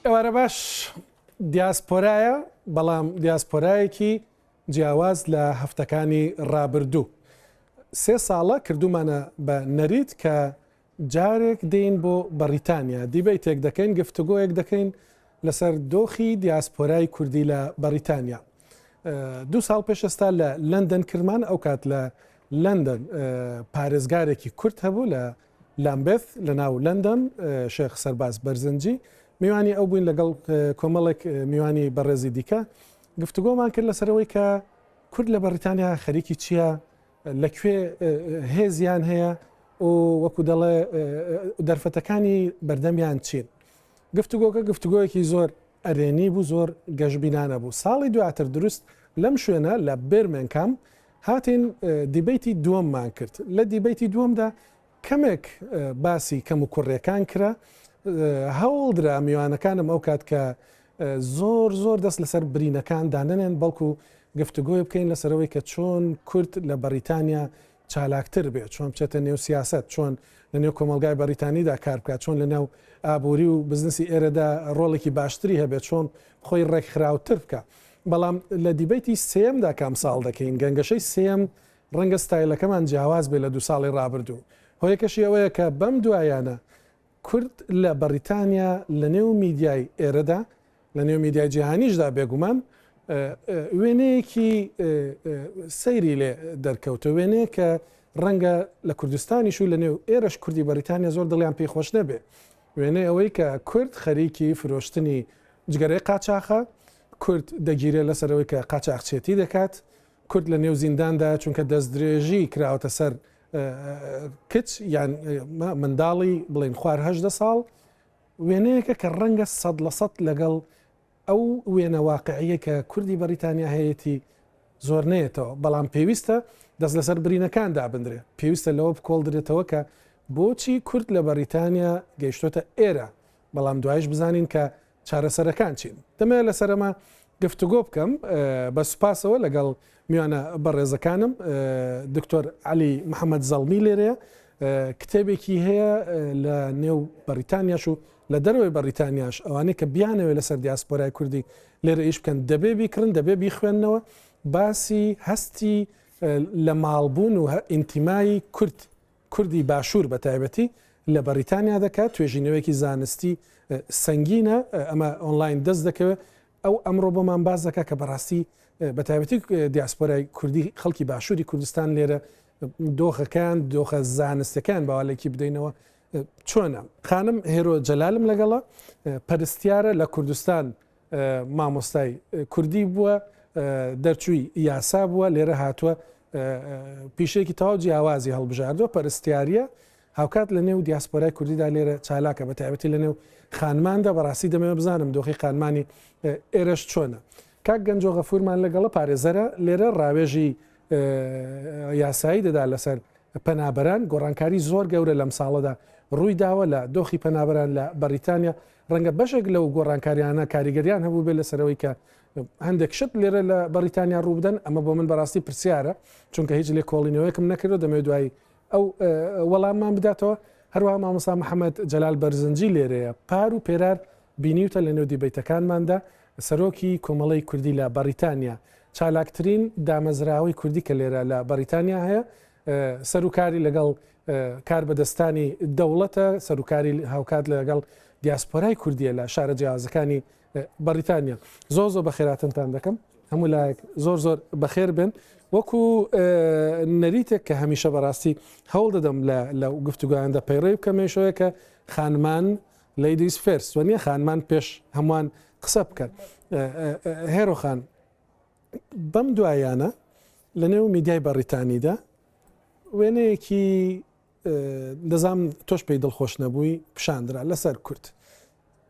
ئێوارە باش دیاسپۆرایە بەڵام دیاسپۆرایەکی جیاواز لە هەفتەکانی ڕابردوو سێ ساڵە کردومانە بە نەریت کە جارێک دێین بۆ بەڕیتانیا debate ێک دەکەین گفتوگۆیەک دەکەین لەسەر دۆخی دیاسپۆرای کوردی لە بەڕیتانیا دوو ساڵ پێش ئێستا لە لەندەن کرمان ئەو کات لە لەندەن پارێزگارێکی کورد هەبوو لە لامبێث لە ناو لەندەن شێخ سەرباز بەرزنجی میوانی ئەو بووین لەگەڵ کۆمەڵێک میوانی بەڕێزی دیکە گفتوگۆمان کرد لەسەرەوەی کە کورد لە بەڕیتانیا خەریکی چییە لە کوێ هێزیان هەیە و وەکو دەڵێ دەرفەتەکانی بەردەمیان چین گفتوگۆکە گفتوگۆیەکی زۆر ئەرێنی بوو زۆر گەشبینانە بوو ساڵی دواتر دروست لەم شوێنە لە بێرمێنکام هاتین debate ی دووەممان کرد لە debate ی دووەمدا کەمێک باسی کەم و کوڕیەکان کرا هەوڵدرا میوانەکانم ئەو کات کە زۆر زۆر دەست لەسەر برینەکان دانەنێن بەڵکو گفتوگۆی بکەین لەسەرەوەی کە چۆن کورد لە بەریتانیا چالاکتر بێت، چۆن بچێتە نێو سیاسەت، چۆن لە نێو کۆمەڵگای بەڕیتانیدا کار بکات، چۆن لە نێو ئابووری و بزنسی ئێرەدا ڕۆڵێکی باشتری هەبێت، چۆن خۆی ڕێکخراوتر بکات. بەڵام لە debate ی سێیەمدا کە ئەمساڵ دەکەین، گەنگەشەی سێیەم ڕەنگە ستایلەکەمان جیاواز بێت لە دوو ساڵی ڕابردوو. هۆیەکەشی ئەوەیە کە بەم دوایانە کورد لە بەڕیتانیا لە نێو میدیای ئێرەدا، لە نێو میدیای جیهانیشدا بێگومان وێنەیەکی سەیری لێ دەرکەوتە، وێنەیەک کە ڕەنگە لە کوردستانیش و لە نێو ئێرەش کوردی بەڕیتانیا زۆر دڵیان پێی خۆش نەبێ. وێنەی ئەوەی کە کورد خەریکی فرۆشتنی جگەرەی قاچاخە، کورد دەگیرێ لەسەر ئەوەی کە قاچاخچێتی دەکات، کورد لە نێو زینداندایە چونکە دەستدرێژی کراوەتە سەر کچ یان منداڵی بڵێن خوار 18 ساڵ، وێنەیەکە کە ڕەنگە 100% لەگەڵ ئەو وێنە واقعیە کە کوردی بەریتانیا هەیەی زۆر نەیەتەوە بەڵام پێویستە دەست لەسەر برینەکان دابندرێ پێویستە لەوە بکۆڵدرێتەوە کە بۆچی کورد لە بەریتانیا گەیشتۆتە ئێرە بەڵام دوایش بزانین کە چارەسەرەکان چین؟ دەمەوێت لەسەر ئەمە گفتوگۆ بکەم بە سوپاسەوە لەگەڵ میوانە بەڕێزەکانم دکتۆر عەلی محەممەد زەڵمی لێرەیە کتێبێکی هەیە لە نێو بەریتانیاش و لە دەرەوەی بەریتانیاش ئەوانەی کە بیانەوێت لەسەر دیاسپۆرای کوردی لێرە ئیش بکەن دەبێ بیکڕن دەبێ بیخوێندنەوە باسی هەستی لە ماڵبوون و ئینتیمای کورد کوردی باشوور بە تایبەتی لە بەڕیتانیا دەکات، توێژینەوەیەکی زانستی سەنگینە، ئەمە ئۆنلاین دەست دەکەوێت، ئەو ئەمڕۆ بۆمان باس دەکات کە بەڕاستی بە تایبەتی دیاسپۆرای کوردی خەڵکی باشووری کوردستان لێرە دۆخەکان دۆخە زانستەکان باوالێکی بدەینەوە چۆنە؟ خانم هێرۆ جەلالم لەگەڵە پەرستیارە لە کوردستان مامۆستای کوردی بووە، دەرچووی یاسا بووە، لێرە هاتووە پیشەیەکی تەواو جیاوازی هەڵبژاردووە، پەرستیارییە، هاوکات لە نێو دیاسپۆرای کوردیدا لێرە چالاکە، بە تایبەتی لە نێو خانماندا، بەڕاستی دەمەوێت بزانم دۆخی خانمانی ئێرەش چۆنە. کاک گەنجۆ غەفورمان لەگەڵە، پارێزەرە، لێرە ڕاوێژی یاسایی دەدا لەسەر پەنابەران، گۆڕانکاری زۆر گەورە لەم ساڵەدا ڕووی داوە لە دۆخی پەنابەران لە بەڕیتانیا، ڕەنگە بەشێک لەو گۆڕانکاریانە کاریگەریان هەبووبێت لەسەر ئەوەی کە هەندێک شت لێرە لە بەڕیتانیا ڕووبدەن، ئەمە بۆ من بەڕاستی پرسیارە چونکە هیچ لێکۆڵینەوەیەکم نەکردووە، دەمەوێت دوایی ئەو وەڵاممان بداتەوە. هەروەها مامۆستا محەمەد جەلال بەرزنجی لێرەیە، پار و پێرار بینیوتە لەنێو debate ەکانماندا، سەرۆکی کۆمەڵەی کوردی لە بەڕیتانیا، چالاکترین دامەزراوەی کوردی کە لێرە لە بەڕیتانیا هەیە، سەروکاری لەگەڵ کاربەدەستانی دەوڵەتە، سەروکاری هاوکات لەگەڵ دیاسپۆرای کوردیە لە شارە جیاوازەکانی بەڕیتانیا. زۆر زۆر بەخێراتنتان دەکەم، هەموو لایەک زۆر زۆر بەخێر بێن. وەکو نەریتێک کە هەمیشە بەڕاستی هەوڵ دەدەم لە گفتوگۆیاندا پەیڕەوی بکەم، ئەویش ئەوەیە کە خانمان ladies first وە نییە خانمان پێش هەمووان قسە بکەن. هێرۆ خان، بەم دواییانە لە نێو میدیای بەڕیتانیدا وێنەیەکی دەزانم تۆش پێی دڵخۆش نەبووی پیشاندرا لەسەر کورد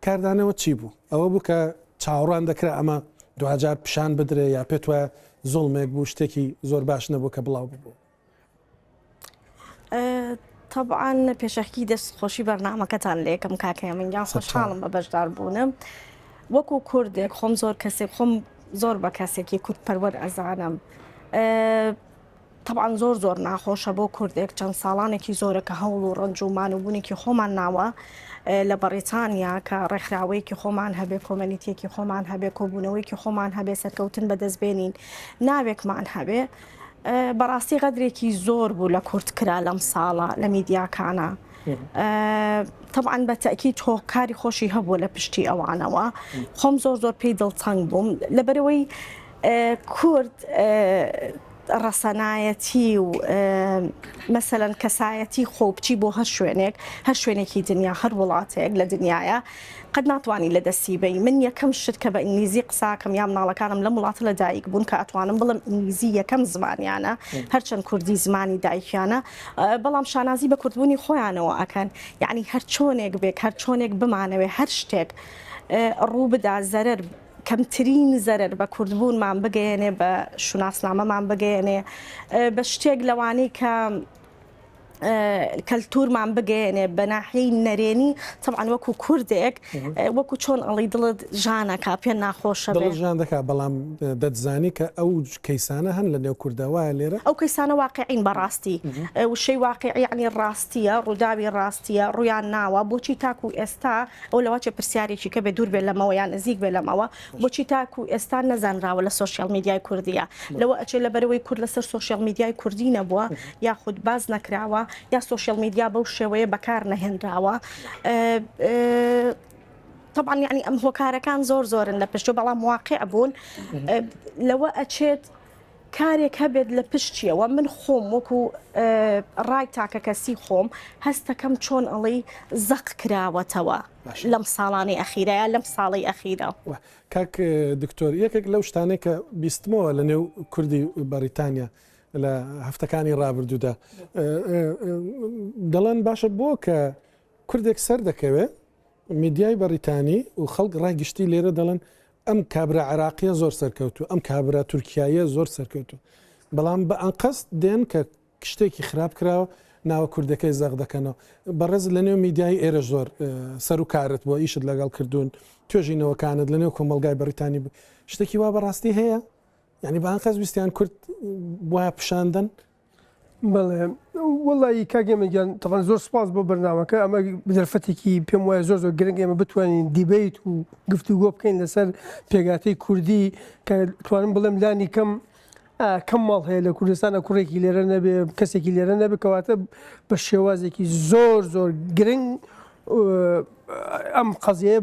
کاردانەوە چی بوو؟ ئەوە بوو کە چاوەڕوان دەکرا ئەمە دواجار پیشان بدرێ یا پێت وایە زوڵمێک بوو شتێکی زۆر باش نەبوو کە بڵاو ببوو؟ تەبعەن پێشەکی دەست خۆشی بەرنامەکەتان لێکم کاک هێمن گیان خۆشحاڵم بە بەشدار بوونم وەکو کوردێک خۆم زۆر کەسێک خۆم زۆر بە کەسێکی کورد پەروەر ئەزانم. تەبعەن زۆر زۆر ناخۆشە بۆ کوردێک چەند ساڵانێکی زۆرە کە هەوڵ و ڕەنج و مانوبوونێکی خۆمان ناوە لە بەڕیتانیا کە ڕێکخراوەیەکی خۆمان هەبێ community یەکی خۆمان هەبێ کۆبوونەوەیەکی خۆمان هەبێ سەرکەوتن بەدەست بێنین ناوێکمان هەبێ بەڕاستی غەدرێکی زۆر بوو لە کورد کرا لەم ساڵە لە میدیاکانە تەبعەن بە تەئکید هۆکاری خۆشی هەبووە لە پشتی ئەوانەوە خۆم زۆر زۆر پێی دڵتەنگ بووم لەبەرەوەی کورد ڕەسەنایەتی و مەسەلەن کەسایەتی خۆ بچی بۆ هەر شوێنێک هەر شوێنێکی دنیا هەر وڵاتێک لە دنیاە قەت ناتوانانی لە دەستی بی من یەکەم شت کە بە ئینگلیزی قساکەم یا مناڵەکانم لەم وڵاتە لە دایک بوون کە ئەتوانم بڵم ئینگلیزی یەکەم زمانیانە هەرچەند کوردی زمانی دایکیانە بەڵام شانازی بە کوردبوونی خۆیانەوە ئەکەن یعنی هەر چۆنێک بێک هەر چۆنێک بمانەوێ هەر شتێک ڕوو بدا زەرەر کەمترین زەرەر بە کوردبوونمان بگەیەنێ بە شوناسنامەمان بگەیەنێ بە شتێک لەوانەی کە کەلتورمان بگەیەنێ بە ناحیەی نەرێنی تەبعەن وەکو کوردێک وەکو چۆن ئەڵی دڵت ژانەکە پێ ناخۆشە دڵت ژان دەکا بەڵام دەتزانی کە ئەو کەیسانە هەن لە نێو کوردە وایە لێرە؟ ئەو کەیسانە واقعین بەڕاستی وشەی واقعی یعنی ڕاستیە ڕووداوی ڕاستیە ڕویان ناوە بۆچی تاکو ئێستا ئەو لەوەچێ پرسیارێکی کە بێ دوور بێ لەمەوە یان نزیک بێ لەمەوە بۆچی تاکو ئێستا نەزانراوە لە social media ی کوردیە لەوە ئەچێ لەبەرەوەی کورد لەسەر social media ی کوردی نەبووە یاخود باز نەکراوە یا social media بەو شێوەیە بەکار نەهێنراوە طبعا یعنی ئەم هۆکارەکان زۆر زۆرن لە پشت بەڵام واقع بوون لەوە ئەچێت کارێک هەبێت لە پشتیەوە من خۆم وەکو ڕای تاکەکەسی خۆم هەستەکەم چۆن ئەڵێی زەق کراوەتەوە لەم ساڵانەی ئەخیرە لەم ساڵەی ئەخیرە. کاک دکتۆر یەکێک لەو شتانەی کە بیستمەوە لە نێو کوردی بەڕیتانیا لە هەفتەکانی ڕابردوودا دەڵێن باشە بۆ کە کوردێک سەر دەکەوێ میدیای بەڕیتانی و خەڵک ڕای گشتی لێرە دەڵێن ئەم کابرا عێراقیە زۆر سەرکەوتوو ئەم کابرا تورکیاییە زۆر سەرکەوتوو بەڵام بە ئەنقەست دێن کە شتێکی خراپ کراوە ناوە کوردەکەی زەق دەکەنەوە بەڕێزت لە نێو میدیای ئێرە زۆر سەر و کارت بووە ئیشت لەگەڵ کردوون توێژینەوەکانت لە نێو کۆمەڵگای بەڕیتانی شتێکی وا بەڕاستی هەیە یعنی بە ئەنقەست ویستیان کورد وایە پیشاندەن بەڵێ وەڵی کاک ئێمە گیان تەبعەن زۆر سپاس بۆ بەرنامەکە ئەمە دەرفەتێکی پێم وایە زۆر زۆر گرنگ ئێمە بتوانین debate و گفتوگۆ بکەین لەسەر پێگاتەی کوردی کە توانم بڵێم لانی کەم کەم ماڵ هەیە لە کوردستانە کوڕێکی لێرە نەبێ کەسێکی لێرە نەبێ کەواتە بە شێوازێکی زۆر زۆر گرنگ ئەم قەزیەیە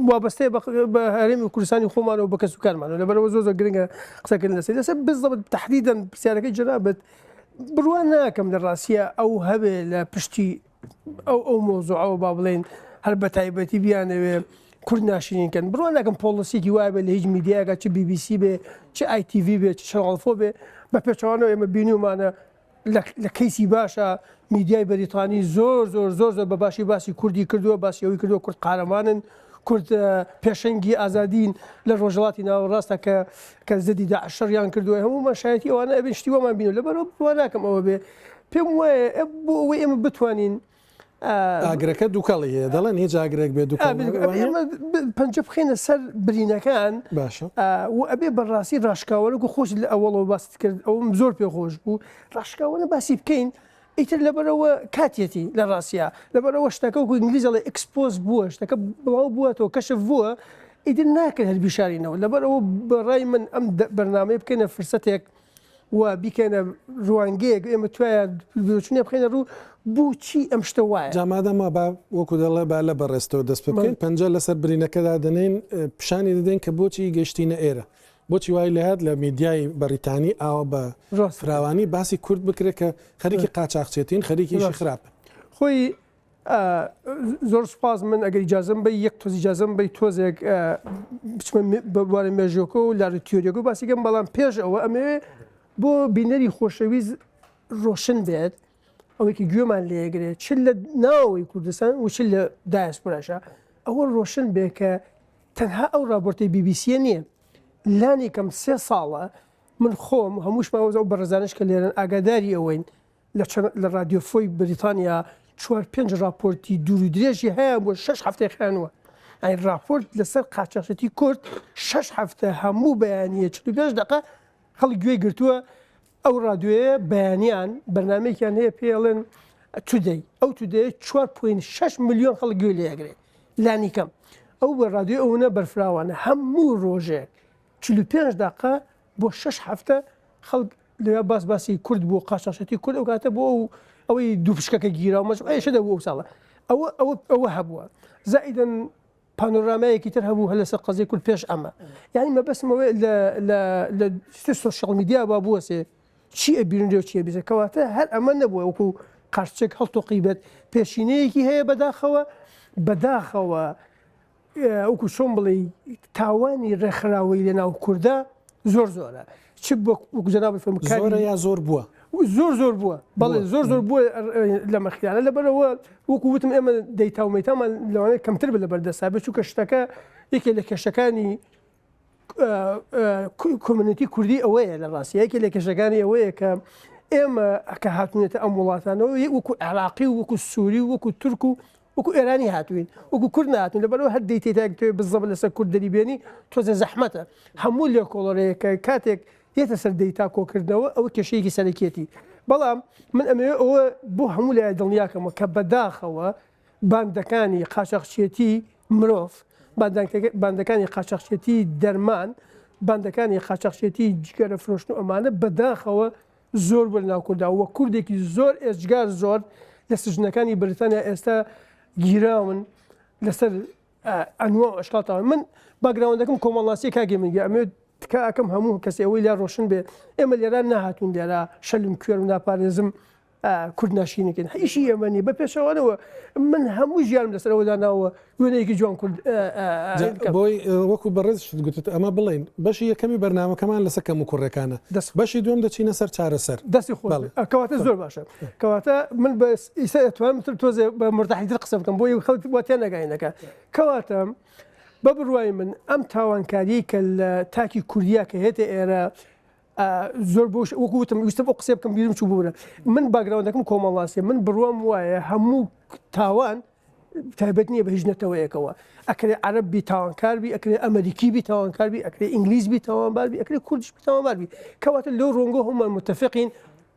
وابەستەیە بە هەرێمی کوردستانی خۆمانەوە بە کەسوکارمانەوە لەبەرەوە زۆر زۆر گرنگە قسەکردن لەسەر لەسەر بزەبت تحدیدەن پرسیارەکەی جەنابت بڕوا ناکەم لە ڕاستیە ئەو هەبێ لە پشتی ئەو ئەو مۆزوعەوە با بڵێن هەر بە تایبەتی بیانەوێ کورد ناشرین کەن بڕوا ناکەم policy ێکی وایە بێ لە هیچ میدیایەکە چ BBC بێ چ ITV بێ چ Channel Four بێ بە پێچەوانەوە ئێمە بینیومانە لە کەیسی باشە میدیای بەریتانی زۆر زۆر زۆر زۆر بە باشی باسی کوردی کردووە باسی ئەوەی کردووە کورد قارەمانن کورد پێشەنگی ئازادین لە ڕۆژهەڵاتی ناوەڕاستە کە کە زدی داعش شەڕیان کردووە هەموومان شایەتی ئەوانە ئەبین شتی وامان بینەوە لەبەرەوە بڕوا ناکەم ئەوە بێ پێم وایە بۆ ئەوەی ئێمە بتوانین ئاگرەکە دووکەڵی هەیە دەڵێن هیچ ئاگرێک بێ دووکەڵ ئێمە پەنجە بخەینە سەر برینەکان باشە و ئەبێ بەڕاستی ڕاشکاوەرەک و خۆش لە ئەوەڵەوە باست کرد ئەوم زۆر پێ خۆش بوو ڕاشکاوەنە باسی بکەین ئیتر لەبەرەوە کاتیەتی لە ڕاستە لەبەرەوە شتەکە وەکو ئینگلیز ئەڵێ expose بووە شتەکە بڵاو بووەتەوە کەشف بووە ئیتر ناکرێت هەر بیشارینەوە لەبەرەوە بەڕای من ئەم بەرنامەیە بکەینە فرسەتێک و بیکەینە ڕوانگەیەک ئێمە توایە بیرۆچونێ بخەینە ڕوو بۆچی ئەم شتە وایە. جا مادام وا با وەکو دەڵێ با لە بەڕێزتەوە دەست پێ بکەین پەنجە لەسەر برینەکەدا دەنێین پیشانی دەدەین کە بۆچی گەشتینە ئێرە بۆچی وای لێهات لە میدیای بەڕیتانی ئاوا بە فراوانی باسی کورد بکرێت کە خەریکی قاچاخچێتین خەریکی ئیشی خراپن. خۆی زۆر سوپاس من ئەگەر ئیجازەم بەی یەک تۆز ئیجازەم بەی تۆزێک بچمە بە بوارە مێژوەکە و لارە تیۆریەکە و باسیکەم بەڵام پێش ئەوە ئەمەوێ بۆ بینەری خۆشەویست ڕۆشن بێت ئەوەی کە گوێمان لێگرێت چ لە ناوەوەی کوردستان و چ لە دایاسپۆراشە ئەوە ڕۆشن بێ کە تەنها ئەو ڕاپۆرتەی بیبیسیە نییە لانی کەم سێ ساڵە من خۆم هەمووشمان ئەو بەڕێزانش کە لێرەن ئاگاداری ئەوەین لە چەند لە ڕادیۆ فۆی بریتانیا چوار پێنج ڕاپۆرتی دوور و درێژی هەیە بۆ شەش هەفتەی خایاندووە. یانی ڕاپۆرت لەسەر قاچاخچێتی کورد شەش هەفتە هەموو بەیانییە 45 دەقە خەڵک گوێی گرتووە. ئەو ڕادیۆیە بەیانیان بەرنامەیەکیان هەیە پێی ئەڵێن Today، ئەو Today 4.6 ملیۆن خەڵک گوێی لێ ئەگرێ لانیکەم. ئەو ڕادیۆ ئەوەنە بەرفراوانە هەموو ڕۆژێک 45 دەقە بۆ شەش هەفتە خەڵک لەوێ باس باسی کورد بوو قاچاخچێتی کورد ئەو کاتە بۆ ئەو ئەوەی دوو پشکەکە گیرا و مەجموعەیە شت هەبوو ئەو ساڵە ئەوە ئەوە ئەوە هەبووە زائیدەن پانۆرامایەکی تر هەبوو هەر لەسەر قەزیەی کورد پێش ئەمە یعنی مەبەستم ئەوەیە لە لە لە social media با بوەسێ چی ئەبینرێ و چی ئەبیسێ کەواتە هەر ئەمە نەبووە وەکو قارچک هەڵتۆقی بێت پێشینەیەکی هەیە بەداخەوە بەداخەوە وەکو چۆن بڵێی تاوانی ڕێکخراوەی لەناو کوردە زۆر زۆرە چ وەکو جەنابت فەرموو کاری زۆرە یا زۆر بووە؟ زۆر زۆر بووە بەڵێ زۆر زۆر بووە لە مەخیانە لەبەرەوە وەکو وتم ئێمە دەیتا و مەیتامان لەوانەیە کەمتر بە لەبەر دەستا بێت چونکە شتەکە یەکێ لە کێشەکانی community کوردی ئەوەیە لە ڕاستی یەکێ لە کێشەکانی ئەوەیە کە ئێمە کە هاتوونێتە ئەم وڵاتانەوە وەکو عێراقی و وەکو سووری و وەکو تورک و وەکو ئێرانی هاتووین وەکو کورد نهاتوین لەبەرەوە هەر دەیتێتاک توێ بزەبت لەسەر کورد دەری بێنی تۆزێ زەحمەتە هەموو لێکۆڵەرەیەکە کاتێک دێتە سەر دەیتا کۆکردنەوە ئەوە کێشەیەکی سەرەکیەتی بەڵام من ئەمەوێ ئەوە بۆ هەموو لای دڵنیاکەمەوە کە بەداخەوە باندەکانی قاچاخچێتی مرۆڤ، باندەکانی قاچاخچێتی دەرمان، باندەکانی قاچاخچێتی جگەرە فرۆشتن و ئەمانە بەداخەوە زۆر بووە لەناو کوردا و کوردێکی زۆر ئێجگار زۆر لە سجنەکانی بەریتانیا ئێستا گیراون لەسەر ئەنوا و ئەشکال تاوان من background ەکەم کۆمەڵناسیە کاک هێمن ئەمەوێت تکا ئەکەم هەموو کەسێ ئەوەی لا ڕۆشن بێ ئێمە لێرە نەهاتوین لێرە شەلم کوێر و ناپارێزم کورد ناشرینەکەین ئیشی ئێمە نیە بە پێچەوانەوە من هەموو ژیانم لەسەر ئەوە داناوە وێنەیەکی جوان کورد بۆی وەکو بەڕێز شت گوتت ئەمە بڵین بەشی یەکەمی بەرنمەکەمان لەسەر کەم و کوڕەکانە دەست بەشی دوم دەچینە سەر چارەسەر دەستی خۆ کەواتە زۆر باشە کەواتە من بە ئیسا ئەتوانم تر تۆزێ بە مرتاحیتر قسە بکەم بۆی خەڵک وا تێنەگاینەکە کەواتە بە بڕوای من ئەم تاوانکاریی کە لە تاکی کوردیا کە هێتە ئێرە زۆر بۆش وەکو وتم ویستم ئەو قسەیە بکەم بیرم چوو ببورە من background ەکەم کۆمەڵناسیە من بڕوام وایە هەموو تاوان تایبەت نییە بە هیچ نەتەوەیەکەوە ئەکرێ عەرەب بی تاوانکار بی ئەکرێ ئەمریکی بی تاوانکار بی ئەکرێ ئینگلیز بی تاوانبار بی ئەکرێ کوردیش بی تاوانبار بی کەواتە لەو ڕۆنگۆ هەموومان متفقین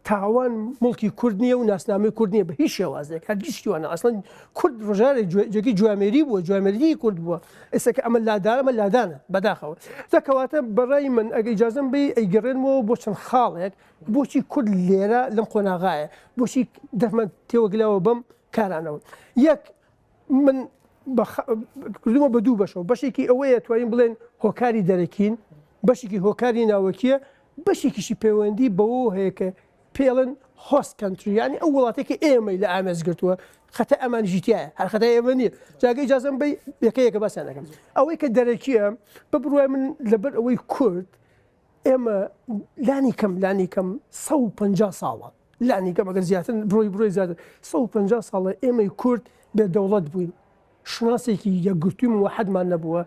تاوان موڵکی کورد نییە و ناسنامەی کورد نییە بە هیچ شێوازێک هەرگیز شتی وا نا ئەسڵەن کورد ڕۆژارێک جێگەی جوامێری بووە جوامێریی کورد بووە ئێستا کە ئەمە لادانە ئەمە لادانە بەداخەوە جا کەواتە بەڕای من ئەگە ئیجازەم بی ئەیگەڕێنمەوە بۆ چەند خاڵێک بۆچی کورد لێرە لەم قۆناغایە بۆچی دەستمان تێوەگلاوە بەم کارانەوە یەک من کردومە بە دوو بەشەوە بەشێکی ئەوەیە توانین بڵێن هۆکاری دەرەکین بەشێکی هۆکاری ناوەکیە بەشێکیشی پەیوەندی بەوە هەیە کە پێڵن host country یعنی ئەو وڵاتێک کە ئێمەی لە ئامێز گرتووە خەتە ئەمانیشی تایە هەر خەتای ئێمە نییە جاگە ئیجازەم بی یەکە یەکە باسیان دەکەم ئەوەی کە دەرەکیە بە بڕوای من لەبەر ئەوەی کورد ئێمە لانی کەم لانی کەم 150 ساڵە لانی کەم ئەگەر زیاتر بڕۆی بڕۆی زیاتر 150 ساڵە ئێمەی کورد بێ دەوڵەت بووین شوناسێکی یەکگرتووی موەحەدمان نەبووە،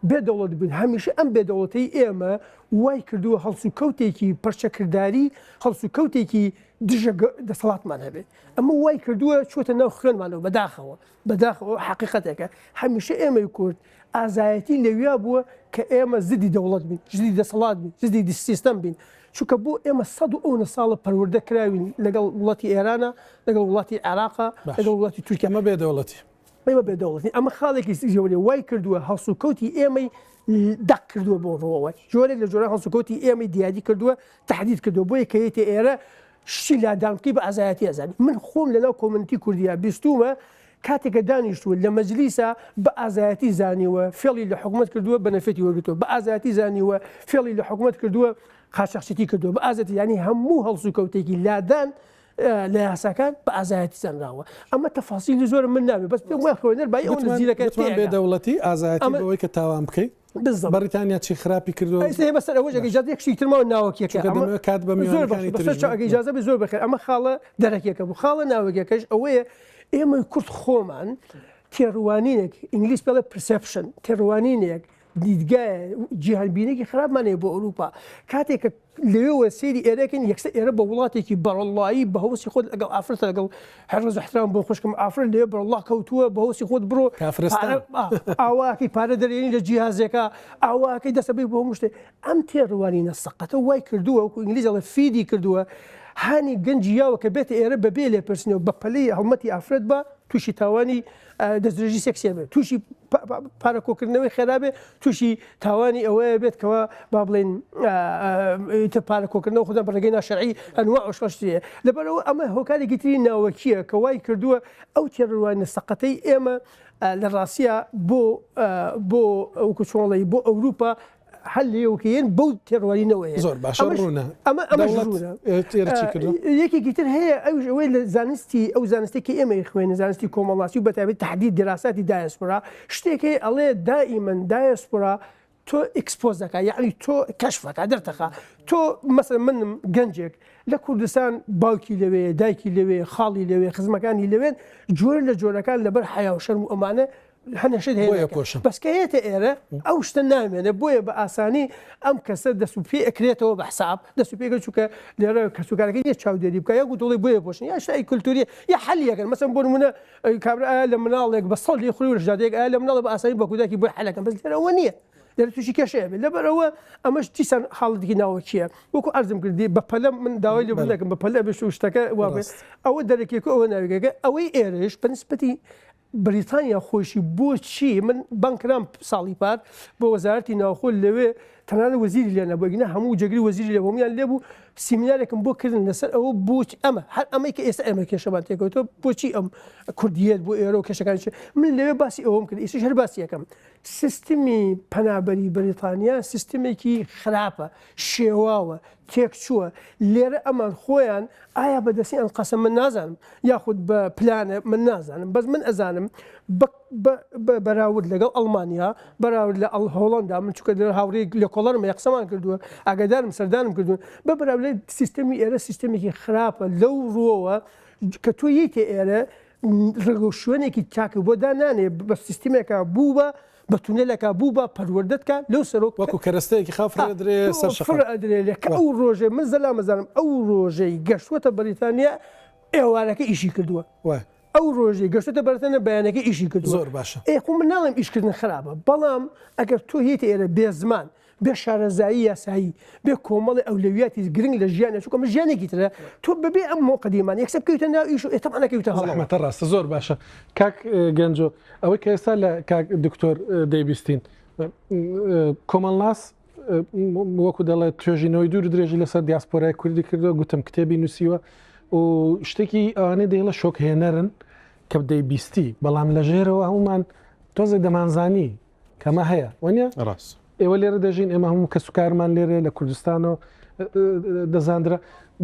بێ دەوڵەت بووین، هەمیشە ئەم بێ دەوڵەتەی ئێمە وای کردووە هەڵسوکەوتێکی پەرچەکرداری، هەڵسوکەوتێکی دژە دەسەڵاتمان هەبێت. ئەمە وای کردووە چووەتە ناو خوێنمانەوە، بەداخەوە، بەداخەوە حەقیقەتێکە. هەمیشە ئێمەی کورد ئازایەتی لەویا بووە کە ئێمە زدی دەوڵەت بین، زدی دەسەڵات بین، زدی سیستەم بین. چونکە بۆ ئێمە سەد و ئەونە ساڵە پەروەردە کراوین لەگەڵ وڵاتی ئێرانە، لەگەڵ وڵاتی عێراقە، لەگەڵ وڵاتی تورکیا. ئەمە بێ دەوڵەتی. ئێمە بێ دەوڵەتین. ئەمە خاڵێکی گەورەیە وای کردووە هەڵسوکەوتی ئێمەی دەق کردووە بۆ ڕووەوە. جۆرێک لە جۆران هەڵسوکەوتی ئێمەی دیاری کردووە، تەحدید کردووە. بۆیە کە یەیتە ئێرە شتی لادان بکەی بە ئازایەتی ئەزانی. من خۆم لەناو community کوردیا بیستوومە کاتێک کە دانیشتووە لە مەجلیسا بە ئازایەتی زانیوە فێڵی لە حکومەت کردووە benefit ی وەرگرتووە بە ئازایەتی زانیوە فێڵی لە حکومەت کردووە قاچاخچێتی کردووە بە ئازایەتی یانی هەموو هەڵسوکەوتێکی لادان لە یاساکان بە ئازایەتی زانراوە ئەمە تەفاسیلی زۆرە من نابێ بەس پێم وایە خوێنەر بای ئەو نزیلەکە تێ بێ دەوڵەتی ئازایەتی بەوەی کە تاوان بکەی بالضبط بەڕیتانیا چی خراپی کردووە ئێستا ئێمە سەر ئەوەش ئەگەر ئیجازە یەک شتی تر ماوە ناوەکیەکە چونکە ئەمە دەمەوێت کات بە زۆر میوانەکانی باشە تریش بەسەر چاو بدەم. ئەگەر ئیجازە بێ زۆر بەخێر ئەمە خاڵە دەرەکیەکە بوو خاڵە ناوەکیەکەش ئەوەیە ئێمەی کورد خۆمان تێڕوانینێک ئینگلیز پێڵێ perception تێڕوانینێک. دیدگایە جیهانبینێکی خراپمان هەیە بۆ ئەوروپا کاتێک کە لەوێوە سەیری ئێرەکەین یەکسەر ئێرە بە وڵاتێکی بەڕەڵڵایی بە هەوەسی خۆت لەگەڵ ئافرەتە لەگەڵ هەر ڕێز و احترام بۆ خوشکم ئافرەت لەوێ بەڕەڵڵا کەوتووە بە هەوەسی خۆت بڕۆ کافرستان. پارە ئاواکەی پارە دەرێنی لە جیهازێکا ئاواکەی دەستەبەی بۆ هەموو شتێ ئەم تێڕوانینە سەقەتە وای کردووە وەکو ئینگلیز ئەڵێ feed ی کردووە هانی گەنجی یاوە کە بێتە ئێرە بەبێ لێپرسینەوە بە پەلەی هەڵمەتی ئافرەت بە تووشی تاوانی دەستدرێژی سێکسیە بێت تووشی پارە کۆکردنەوەی خێرا بێت تووشی تاوانی ئەوەیە بێت کەوا با بڵێن ئیتر پارە کۆکردنەوە خودان بە ڕێگەی ناشەرعی ئەنواع شەشتیە لەبەرەوە ئەمە هۆکارێکی تری ناوەکیە کە وای کردووە ئەو تێڕوانینە سەقەتەی ئێمە لە ڕاستیە بۆ بۆ وەکو چۆڵی بۆ ئەوروپا هەر لێوەکەیەن بەو تێڕوانینەوەیە. زۆر باشە ڕوونە. ئەمە ئەمەش ڕوونە. تێر چی کردووە؟ یەکێکی تر هەیە ئەویش ئەوەی لە زانستی ئەو زانستی کە ئێمە خوێنە زانستی کۆمەڵناسی و بەتایبەتی تحدید دراساتی دایەسپۆرا شتێک هەیە ئەڵێ دائیمەن دایەسپۆرا تۆ expose دەکا یعنی تۆ کەشفەکە دەرتەخا تۆ مەسەلەن منم گەنجێک لە کوردستان باوکی لەوێ دایکی لەوێ خاڵی لەوێ خزمەکانی لەوێن جۆر لە جۆرەکان لەبەر حیا و شەرم و ئەمانە هەنێ شت هەیە بۆیە ناکەن. پۆشم. بەس کە یەتە ئێرە ئەو شتە نامێنێ بۆیە بە ئاسانی ئەم کەسە دەست و پێ ئەکرێتەوە بە حساب دەست و پێ ئەکرێت چونکە لێرە کەسوکارەکەی نیە چاودێری بکا یا گوتوڵی بۆیە پۆشن یا شتای کولتوری یا حەلی ئەکەن مەسەن بۆ نمونە کابرا ئایا لە مناڵێک بە سەڵ لێ خوری و ژادەیەک ئایا لە مناڵە بە ئاسانی بە کوداکی بۆی حەلەکەن بەس لێرە ئەوە نییە لێرە تووشی کێشەیە بێت لەبەر ئەوە ئەمەش دیسان حاڵەتێکی ناوەکییە وەکو عەرزم کردی بە پەلە من داوای لێ بردن دەکەم بە پەلە بێت و شتەکە وا بێت ئەوە دەرەکیەکە ئەوە ناویەکە ئەوەی ئێرەش بە نسبەتی بریتانیا خۆیشی بۆچی من بانگ کرام ساڵی پار بۆ وەزارەتی ناوخۆ لەوێ تەنانەت وەزیری لێ نەبوو ئەگینا هەموو جێگری وەزیری لێ هەموویان لێ بوو سیمینارێکم بۆ کردن لەسەر ئەوە بۆچی ئەمە هەر ئەمەی کە ئێستا ئێمە کێشەمان تێکەوتووە بۆچی ئەم کوردیەت بۆ ئێرە و کێشەکانی چ من لەوێ باسی ئەوەم کرد ئێستاش هەر باسی یەکەم سیستمی پەنابەری بریتانیا سیستمێکی خراپە شێواوە تێکچووە، لێرە ئەمان خۆیان ئایا بە دەستی ئەنقەسە من نازانم یاخود بە پلانە من نازانم بەس من ئەزانم بە بە بەراورد لەگەڵ ئەڵمانیا بەراورد لە ئەڵ هۆڵەندا من چونکە لێرە هاوڕێی لێکۆڵەرم هەیە قسەمان کردووە ئاگادارم سەردانم کردوون بە بەراورد سیستەمی ئێرە سیستەمێکی خراپە لەو ڕووەوە کە تۆ یەیتە ئێرە ڕێگە و شوێنێکی چاک بۆ دانانێ بە سیستمێکە بوو بە بە تونێلەکا بوو بە پەروەردەت کا لەو سەرۆک وەکو کەرەستەیەکی خاو فڕێ ئەدرێ سەر شەقام. فڕێ ئەدرێ لێ کە ئەو ڕۆژەی من زەلام ئەزانم ئەو ڕۆژەی گەشتووەتە بەریتانیا ئێوارەکە ئیشی کردووە وایە. ئەو ڕۆژەی گەشتووەتە بەریتانیا بەیانەکەی ئیشی کردووە. زۆر باشە. ئێ خۆ من ناڵێم ئیشکردن خراپە بەڵام ئەگەر تۆ یەیتە ئێرە بێ زمان بێ شارەزایی یاسایی، بێ کۆمەڵی ئەولەویاتی گرنگ لە ژیانیا، چونکە ئەمە ژیانێکی ترە، تۆ بەبێ ئەم موقەدیمانە یەکسەر بکەویتە ناو ئیش و ئێ تەبعەن ئەکەویتە هەڵەوە. زەحمەتە ڕاستە زۆر باشە کاک گەنجۆ ئەوەی کە ئێستا لە کاک دکتۆر دەیبیستین کۆمەڵناس وەکو دەڵێت توێژینەوەی دوور درێژی لەسەر دیاسپۆرای کوردی کردووە گوتم کتێبی نووسیوە و شتێکی ئەوانەی دەیڵە شۆکهێنەرن کە دەیبیستی بەڵام لە ژێرەوە هەمومان تۆزێک دەمانزانی کەمە هەیە وەنیە؟ ڕاست. ئێوە لێرە دەژین ئێمە هەموو کەسوکارمان لێرەیە لە کوردستانەوە دەزاندرا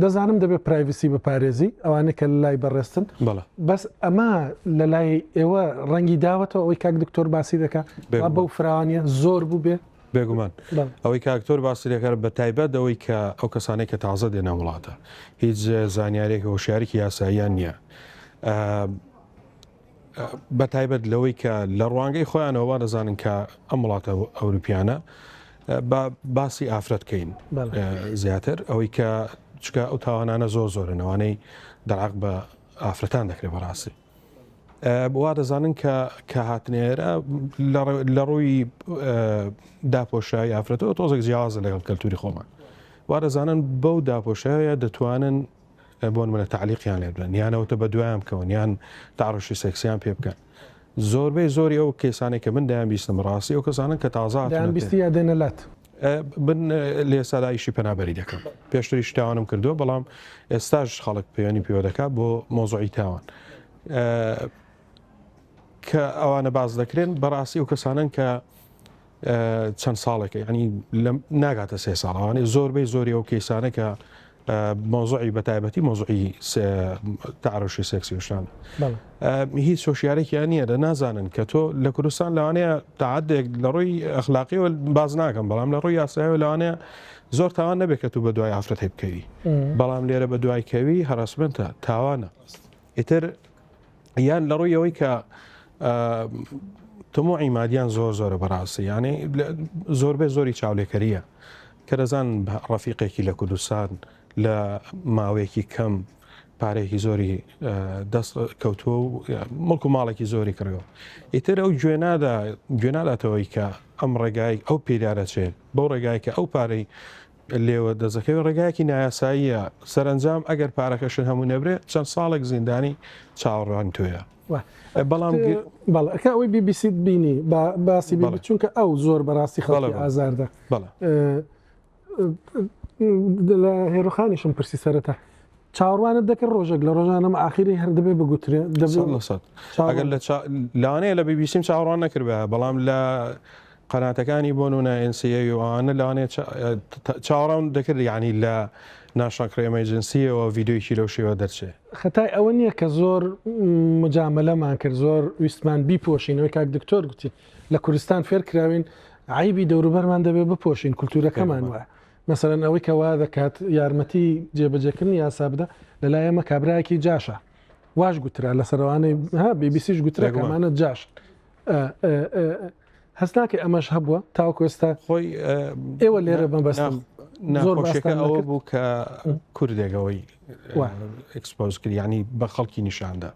دەزانم دەبێت privacy بپارێزی ئەوانەی کە لای بەڕێزتن بەڵێ. بەس ئەمە لە لای ئێوە ڕەنگی داوەتەوە ئەوەی کاک دکتۆر باسی دەکا وا بێگومان. بەو فراوانیە زۆر بووبێ؟ بێگومان بەڵێ. ئەوەی کاک دکتۆر باسی دەکات بە تایبەت ئەوەی کە ئەو کەسانەی کە تازە دێنە وڵاتە هیچ زانیاریێک هۆشیاریکی یاساییان نییە بە تایبەت لەوەی کە لە ڕوانگەی خۆیانەوە وا دەزانن کە ئەم وڵاتە ئەوروپیانە با باسی ئافرەت کەین زیاتر ئەوەی کە چکە ئەو تاوانانە زۆر زۆرن ئەوانەی دەرعق بە ئافرەتان دەکرێت بەڕاستی وا دەزانن کە کە هاتنێرە لە ڕووی داپۆشایی ئافرەتەوە تۆزێک جیاوازە لەگەڵ کەلتوری خۆمان وا دەزانن بەو داپۆشایە دەتوانن بۆ نمونە تەعلیقیان لێ بدەن یان ئەوتە بە دوایان بکەون یان تەعڕوشی سێکسیان پێ بکەن زۆربەی زۆری ئەو کەیسانەی کە من دەیان بیستم ڕاستی ئەو کەسانن کە تازە دەیان هاتوونەتێ بیستی یا دێنە لات؟ من لە ئێستادا ئیشی پەنابەری دەکەم پێشتریش تاوانم کردووە بەڵام ئێستاش خەڵک پەیوەنی پێوە دەکات بۆ مۆزوعی تاوان کە ئەوانە باس دەکرێن بەڕاستی ئەو کەسانن کە چەند ساڵێکە ینی ناگاتە سێ ساڵ ئەوانەی زۆربەی زۆری ئەو کەیسانە کە مۆزعی بە تایبەتی مۆزعی تەعرشی سێکسی وشتان هیچ هۆشیارێکیان نییە لە نازانن کە تۆ لە کوردستان لەوانەیە تاعدێک لە ڕووی ئەخلاقیەوە باز ناکەم بەڵام لە ڕووی یاسایەوە لەوانەیە زۆر تاوان نەبێت کە تو بە دوای ئافرەتی بکەوی بەڵام لێرە بە دوای کەوی harassment ە تاوانە ئیتر یان لە ڕووی ئەوەی کە. تموعی مادیان زۆر زۆرە بەڕاستی یعنی زۆربەی زۆری چاولێکەریە کە دەزان ڕەفیقێکی لە کوردستان لە ماوەیەکی کەم پارەیەکی زۆری دەست کەوتووە و مڵک و ماڵێکی زۆری کڕیوە ئیتر ئەو گوێنادا گوێناداتەوەی کە ئەم ڕێگای ئەو پێدارەچێت بەو ڕێگای کە ئەو پارەی لێوە دەزەکەوێت ڕێگایەکی نایاساییە سەرنجام ئەگەر پارەکەشت هەموو نەبرێ چەند ساڵێک زیندانی چاوەڕوانی تۆیە بەڵام بەڵێ ئەکە ئەوەی بی بی سیت بینی باسی بی چونکە ئەو زۆر بەڕاستی خەڵکی ئازاردا بەڵێ لە هێرۆخانیشم پرسی سەرەتا چاوەڕوانت دەکرد ڕۆژێک لە ڕۆژانم ئاخیری هەر دەبێ بگوترێ ئەگەر لە لەوانەیە لە بیبیسیم چاوەڕوان نەکردبا بەڵام لە قەناتەکانی بۆ نونە NCA و ئەوانە لەوانەیە چاوەڕوان دەکرد یعنی لە ناشناڵ کرایم ئەیجنسیەوە ڤیدیۆیەکی لەو شێوە دەرچێ. خەتای ئەوە نییە کە زۆر مجامەلەمان کرد زۆر ویستمان بیپۆشین ئەوەی کاک دکتۆر گوتی لە کوردستان فێر کراوین عەیبی دەوروبەرمان دەبێ بپۆشین کولتوورەکەمان وایە مەسەلەن ئەوەی کە وا دەکات یارمەتی جێبەجێکردنی یاسا بدا لەلای ئێمە کابرایەکی جاشە واش گوترا لەسەر ئەوانەی ها بیبیسیش گوترا کە ئەمانە جاشن هەست ناکەی ئەمەش هەبووە تاوەکو ئێستا خۆی ئێوە لێرە مەبەستم زۆر ناخۆشیەکە ئەوە بوو کە کوردێک ئەوەی expose کرد یعنی بە خەڵکی نیشاندا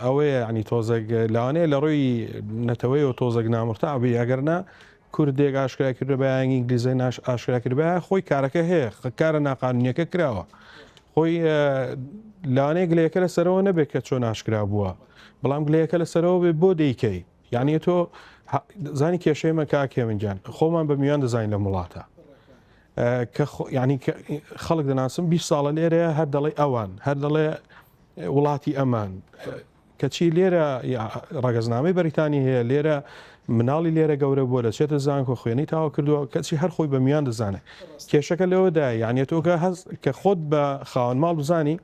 ئەوەیە ینی تۆزێک لەوانەیە لە ڕووی نەتەوەی و تۆزێک نامرتا بی ئەگەر نا کوردێک ئاشکرا کردبا یان ئینگلیزێ ناش ئاشکرا کردبا خۆی کارەکە هەیە کارە ناقانونیەکە کراوە خۆی لەوانەیە گلەیەکە لەسەرەوە نەبێت کە چۆن ئاشکرا بووە بەڵام گلەیەکە لەسەرەوە بێ بۆ دەیکەی یعنی تۆ زانی کێشەیمە کاک هێمن گیان خۆمان بە میوان دەزانین لەم وڵاتە کە ینی خەڵک دەناسم 20 ساڵە لێرە هەر دەڵێ ئەوان هەر دەڵێ وڵاتی ئەمان کەچی لێرە ڕەگەزنامەی بەریتانی هەیە لێرە مناڵی لێرە گەورە بووە دەچێتە زانکۆ خوێنی تاوا کردووە کەچی هەر خۆی بە میوان دەزانێت کێشەکە لەوەدا یعنی تۆ کە هەز کە خۆت بە خاوەن ماڵ بزانی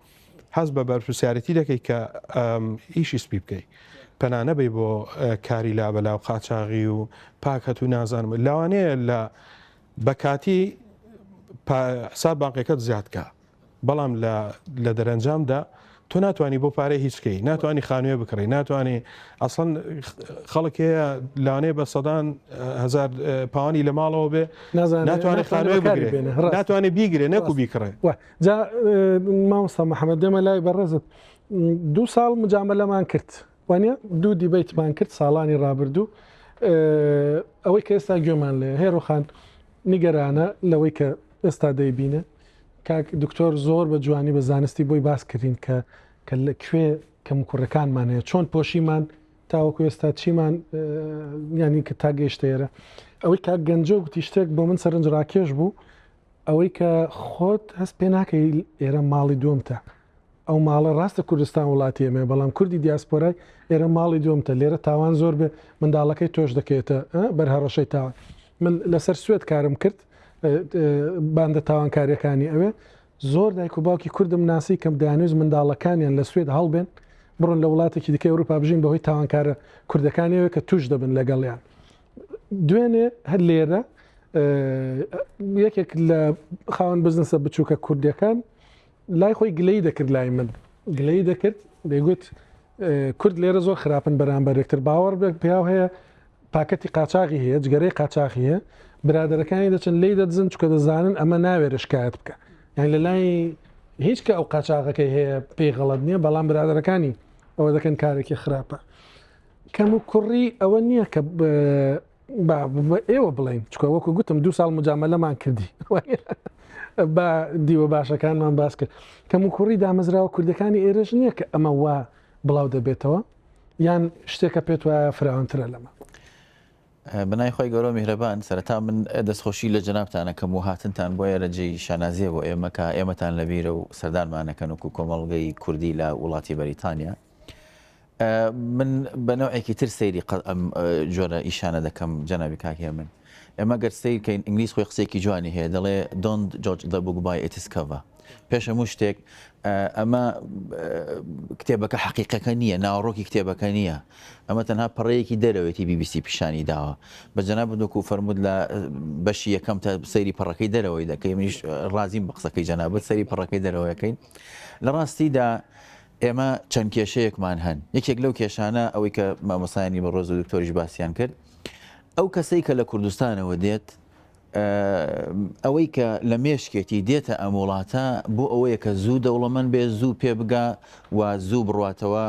هەست بە بەرپرسیارەتی دەکەی کە ئیشی سپی بکەی پەنا نەبەی بۆ کاری لابەلا و قاچاغی و پاکەت و نازانم لەوانەیە لە بەکاتی حساب بانقەکەت زیاد کە بەڵام لە لە دەرەنجامدا تۆ ناتوانانی بۆ پارەی هیچ بکەی ناتوانانی خانوێ بکڕی ناتوانانی ئەسڵەن خەڵک هەیە لانێ بە سەدان هزار پاوانی لە ماڵەوە بێ ناتوانێت خانوێ بگرێ ناتوانێت بیگرێ نەکو بیکڕێ جا مامۆستا محەممەد دێمە لای بەڕێزت دوو ساڵ مجامەلەمان کرد وانە دوو دیبەیتمان کرد ساڵانی ڕابردوو ئەوەی کە ئێستا گوێمان لێ هێرۆخان نیگەرانە لەوەی کە ئێستا دەیبینێ کاک دکتۆر زۆر بە جوانی بە زانستی بۆی باس کردین کە کە لە کوێ کەموکوڕەکانمان هەیە چۆن پۆشیمان تاوەکو ئێستا چیمان ینی کە تا گەیشتە ئێرە ئەوەی کاک گەنجۆ گوتی شتێک بۆ من سەرنج ڕاکێش بوو ئەوەی کە خۆت هەست پێ ناکەی ئێرە ماڵی دووەمتە ئەو ماڵە ڕاستە کوردستان وڵاتی ئێمەیە بەڵام کوردی دیاسپۆرای ئێرە ماڵی دووەمتە لێرە تاوان زۆر بێ منداڵەکەی تۆش دەکەوێتە بەر هەڕەشەی تاوان من لەسەر سوێد کارم کرد باندە تاوانکاریەکانی ئەوێ زۆر دایک و باوکی کوردم ناسی کەم دەیانویست منداڵەکانیان لە سوێد هەڵبێن بڕۆن لە وڵاتێکی دیکە ئەوروپا بژین بەهۆی تاوانکارە کوردەکانیەوە کە توش دەبن لەگەڵیان دوێنێ هەر لێرە یەکێک لە خاوەن بزنسە بچووکە کوردەکان لای خۆی گلەی دەکرد لای من گلەی دەکرد دەیگوت کورد لێرە زۆر خراپن بەرامبەر یەکتر باوەڕ بێت پیاو هەیە پاکەتی قاچاغی هەیە جگەرەی قاچاغی هەیە برادەرەکانی دەچن لی دەدزن چکە دەزانن ئەمە ناوێرە شکایەت بکە یان لە لای هیچ کە ئەو قاچاغەکەی هەیە پێی غەڵەت نییە بەڵام برادەرەکانی ئەوە دەکەن کارێکی خراپە کەم و کوڕی ئەوە نییە کە با ئێوە بڵێن چکە وەکو گوتم دو ساڵ مجاملەمان کردی با دیوە باشەکانمان باس کرد کەم و کوڕی دامەزراوە کوردەکانی ئێرەش نییە کە ئەمە وا بڵاو دەبێتەوە یان شتێکە پێت وایە فراوانترە لەمە؟ بەناوی خوای گەورەو میهرەبان سەرەتا من دەستخۆشی لە جەنابتان ئەکەم و هاتنتان بۆ ئێرە جێی شانازیە بۆ ئێمە کە ئێمەتان لەبیرە و سەردانمان ئەکەن وەکو کۆمەڵگەی کوردی لە وڵاتی بەریتانیا من بە نەوعێکی تر سەیری ئەم جۆرە ئیشانە دەکەم جەنابی کاک هێمن ئێمە گەر سەیر کەین ئینگلیز خۆی قسەیەکی جوانی هەیە دەڵێ Don't judge the book by its cover پێش هەموو شتێک ئەمە کتێبەکە حەقیقەکە نییە ناوەڕۆکی کتێبەکە نییە ئەمە تەنها پەڕەیەکی دەرەوەیەتی بی بی سی پیشانی داوە بە جەنابت وەکو فەرمووت لە بەشی یەکەم تا سەیری پەڕەکەی دەرەوەی دەکەی منیش ڕازیم بە قسەکەی جەنابت سەیری پەڕەکەی دەرەوەیەکەین لە ڕاستیدا. ئێمە چەند کێشەیەکمان هەن یەکێک لەو کێشانە ئەوەی کە مامۆستایانی بەڕێز و دکتۆریش باسیان کرد ئەو کەسەی کە لە کوردستانەوە دێت ئەوەی کە لە مێشکێتی دێتە ئەم وڵاتە بۆ ئەوەیە کە زوو دەوڵەمەند بێ زوو پێ بگا و زوو بڕاتەوە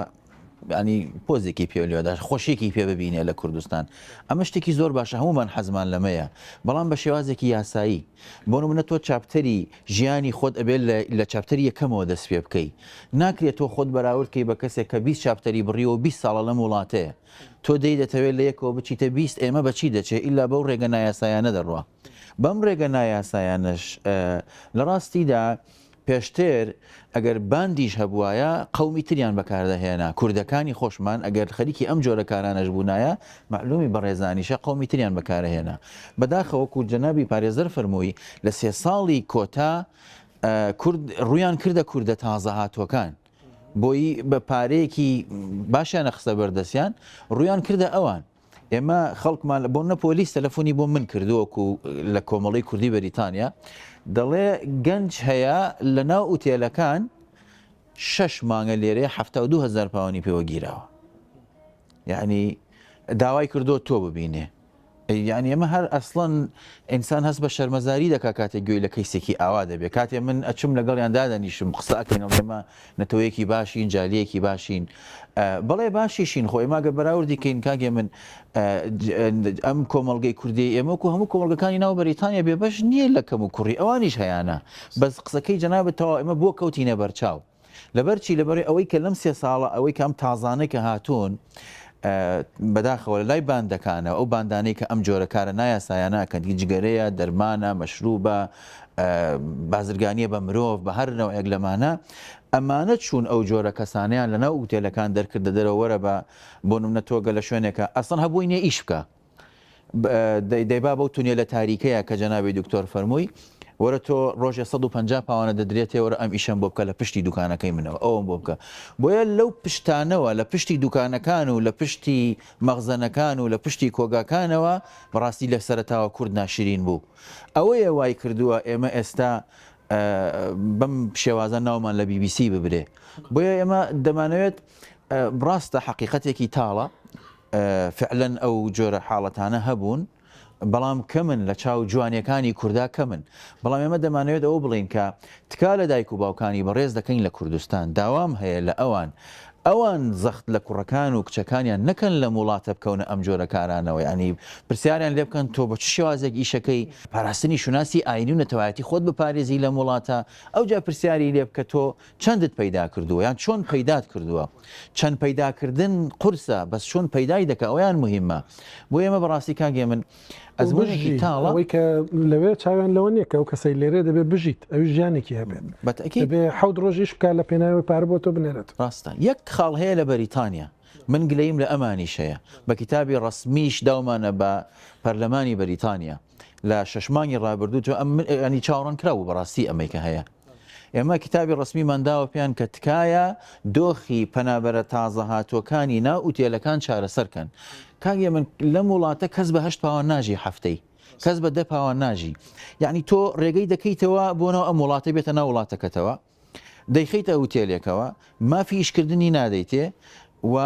ینی پۆزێکی پێ لێدا خۆشیێکی پێ ببینێ لە کوردستان ئەمە شتێکی زۆر باشە هەمومان حەزمان لەمەیە بەڵام بە شێوازێکی یاسایی بۆ نمونە تۆ chapter ی ژیانی خۆت ئەبێت لە chapter ی یەکەمەوە دەست پێ بکەی ناکرێت تۆ خۆت بەراورد کەی بە کەسێک کە 20 chapter ی بڕیوە و 20 ساڵە لەم وڵاتەیە تۆ دەی دەتەوێت لە یەکەوە بچیتە 20 ئێمە بەچی دەچێت ئیلا بەو ڕێگە نایاسایانە دەڕوا بەم ڕێگە نایاسایانەش لە ڕاستیدا پێشتر ئەگەر باندیش هەبوایە قەومی تریان بەکاردەهێنا، کوردەکانی خۆشمان ئەگەر خەریکی ئەم جۆرە کارانەش بوونایە مەعلومی بەڕێزانیشە قەومی تریان بەکارەهێنا. بەداخەوە وەکو جەنابی پارێزەر فەرمووی لە سێ ساڵی کۆتا کورد ڕوویان کردە کوردە تازە هاتووەکان بۆی بە پارەیەکی باشیان نەخستە بەردەستیان ڕوویان کردە ئەوان. ئێمە خەڵکمان بۆ نە پۆلیس تەلەفۆنی بۆ من کردووە وەکو لە کۆمەڵی کوردی بەریتانیا دەڵێ گەنج هەیە لە ناو ئوتێلەکان شەش مانگە لێرەیە 72 هزار پاوانی پێوە گیراوە یعنی داوای کردو تۆ ببینێ یعنی ئەمە هەر ئەسڵەن ئینسان هەست بە شەرمەزاری دەکا کاتێک گوێی لە کەیسێکی ئاوا دەبێت کاتێ من ئەچم لەگەڵیان دادەنیشم قسە ئەکەین ئەڵێمە نەتەوەیەکی باشین جالیەکی باشین بەڵێ باشیشین خۆ ئێمە گەر بەراوردی کەین کاک هێمن ئەم کۆمەڵگەی کوردی ئێمە وەکو هەموو کۆمەڵگەکانی ناو بەریتانیا بێبەش نییە لە کەم و کوڕی ئەوانیش هەیانە بەس قسەکەی جەنابت تەواو ئێمە بۆ کەوتینە بەرچاو لەبەر چی لەبەر ئەوەی کە لەم سێ ساڵە ئەوەی کە ئەم تازانەی کە هاتوون بەداخەوە لە لای باندەکانەوە ئەو باندانەی کە ئەم جۆرە کارە نایاسایانە ئەکەن جگەرەیە دەرمانە مەشروبە بازرگانیە بە مرۆڤ بە هەر نەوعێک لەمانە ئەمانە چوون ئەو جۆرە کەسانەیان لەناو ئوتێلەکان دەرکردە دەرەوە وەرە بە بۆ نمونە تۆ گە لە شوێنێکە ئەسڵەن هەبووی نیە ئیش بکە دەیبا بەو تونێلە تاریکەیە کە جەنابی دکتۆر فەرمووی وەرە تۆ ڕۆژێ 150 پاوانە دەدرێتێ وەرە ئەم ئیشەم بۆ بکە لە پشتی دوکانەکەی منەوە ئەوم بۆ بکە بۆیە لەو پشتانەوە لە پشتی دوکانەکان و لە پشتی مەخزەنەکان و لە پشتی کۆگاکانەوە بەڕاستی لە سەرەتاوە کورد ناشرین بوو ئەوەیە وای کردووە ئێمە ئێستا بەم شێوازە ناومان لە بی بی سی ببرێ بۆیە ئێمە دەمانەوێت ڕاستە حەقیقەتێکی تاڵە فعلەن ئەو جۆرە حاڵەتانە هەبوون بەڵام کەمن لە چاو جوانیەکانی کوردا کەمن بەڵام ئێمە دەمانەوێت ئەوە بڵێین کە تکا لە دایک و باوکانی بەڕێز دەکەین لە کوردستان داوام هەیە لە ئەوان ئەوان زەخت لە کوڕەکان و کچەکانیان نەکەن لەم وڵاتە بکەونە ئەم جۆرە کارانەوە یانی پرسیاریان لێ بکەن تۆ بە چ شێوازێک ئیشەکەی پاراستنی شوناسی ئاینی و نەتەوایەتی خۆت بپارێزی لەم وڵاتە ئەوجا پرسیاری لێ بکە تۆ چەندت پەیدا کردووە یان چۆن پەیدات کردووە چەند پەیداکردن قورسە بەس چۆن پەیدای دەکە ئەویان مهمە بۆ ئێمە بەڕاستی کاک هێمن ئەزمونێکی تاڵە ئەوەی کە لەوێ چاویان لەوە نییە کە ئەو کەسەی لێرەیە دەبێ بژیت ئەویش ژیانێکی هەبێت بەتەکید دەبێ حەوت ڕۆژ ئیش بکات لە پێناوی پارە بۆ تۆ بنێرێت. ڕاستە یەک خاڵ هەیە لە بەریتانیا من گلەییم لە ئەمانیش هەیە بە کیتابی ڕەسمیش داومانە بە پەرلەمانی بەریتانیا لە شەش مانگی ڕابردوو تۆ ئەم ینی چاوەڕان کراو بوو بەڕاستی ئەمەی کە هەیە ئێمە کتابی ڕەسمیمان داوە پێیان کە تکایە دۆخی پەنابەرە تازە هاتووەکانی ناو ئوتێلەکان چارەسەر کەن. کاک هێمن لەم وڵاتە کەس بە هەشت پاوان ناژی هەفتەی. کەس بە دە پاوان ناژی. یعنی تۆ ڕێگەی دەکەیتەوە بۆ ناو ئەم وڵاتە بێتە ناو وڵاتەکەتەوە دەیخەیتە ئوتێلێکەوە مافی ئیشکردنی نادەیتێ و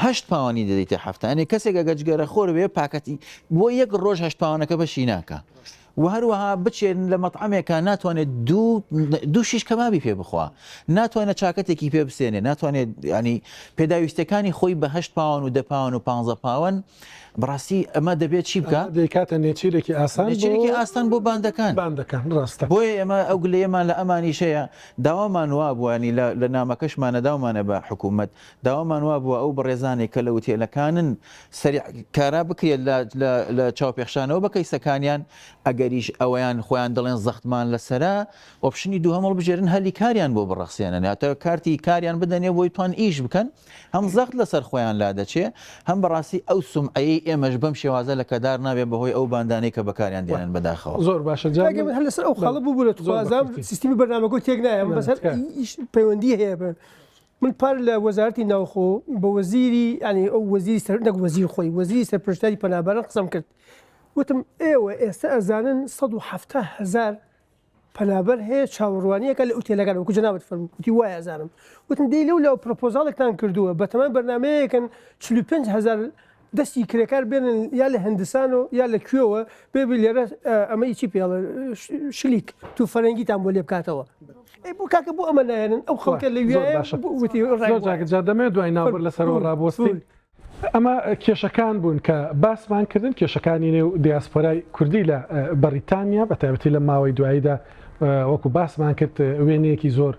هەشت پاوانی دەدەیتە هەفتە یعنی کەسێک ئەگەر جگەرە خۆر بێ پاکەتی بۆ یەک ڕۆژ هەشت پاوانەکە بەشی ناکا و هەروەها بچێت لە مەتعەمێکا ناتوانێت دوو دوو شیش کەبابی پێ بخوا ناتوانێت چاکەتێکی پێ بسێنێ ناتوانێت ینی پێداویستەکانی خۆی بە هەشت پاوان و دە پاوان و پانزە پاوەن بەڕاستی ئەمە دەبێت چی بکە دەیکاتە نێچیرێکی ئاسان نێچیرێکی ئاسان بۆ باندەکان باندەکان ڕاستە بۆیە ئێمە ئەو گلەیەمان لە ئەمانیش هەیە داوامان وابووە ینی لە نامەکەشمانە داومانە بە حکوومەت داوامان وابووە ئەو بەڕێزانەی کە لە وتێلەکانن سەریع کارا بکرێت لە لە لە چاوپێخشانەوە بە کەیسەکانیان ئەگەریش ئەوەیان خۆیان دەڵێن زەختمان لەسەرە option ی دووهەم هەڵبژێرن هەلی کاریان بۆ بڕەخسێنن یاتە کارتی کاریان بدەنێ بۆی توان ئیش بکەن هەم زەخت لەسەر خۆیان لادەچێ هەم بەڕاستی ئەو سومعەیەی ئێمەش بەم شێوازە لەکەدار نابێ بەهۆی ئەو باندانەی کە بەکاریان دێنن بەداخەوە. زۆر باشە جا کاکە من هەر لەسەر ئەو خاڵە ببورە زۆر تخوا زام بەکورتی. سیستمی بەرنامەکەو تێک نایەم بەس هەر تکایە. ئیش پەیوەندی هەیە بە من پار لە وەزارەتی ناوخۆ بە وەزیری یانی ئەو وەزیری سەر نەک وەزیر خۆی وەزیری سەرپەرشتیاری پەنابەران قسەم کرد وتم ئێوە ئێستا ئەزانن 170 هەزار. پەنابەر هەیە چاوەڕوانیەکە لە ئوتێلەکان وەکو جەنابت فەرموو وتی وایە ئەزانم وتم دەی لەو لاوە پرۆپۆزاڵێکتان کردووە بەتەمای بەرنامەیەکن 45 هەزار دەستی کرێکار بێنن یا لە هندستان و یا لە کوێوە بێ بێ لێرە ئەمە چی پێڵێ شلیک تو فەرەنگیتان بۆ لێ بکاتەوە ئەی بۆ کاکە بۆ ئەمە نایەنن ئەو خەڵکە لە وێ باشە وتی زۆر جاکە جا دەمەوێت دوای ناوبڕ لەسەرەوە ڕابوەستین ئەمە کێشەکان بوون کە باسمان کردن، کێشەکانی نێو دیاسپۆرای کوردی لە بەڕیتانیا، بە تایبەتی لەم ماوەی دواییدا وەکو باسمان کرد وێنەیەکی زۆر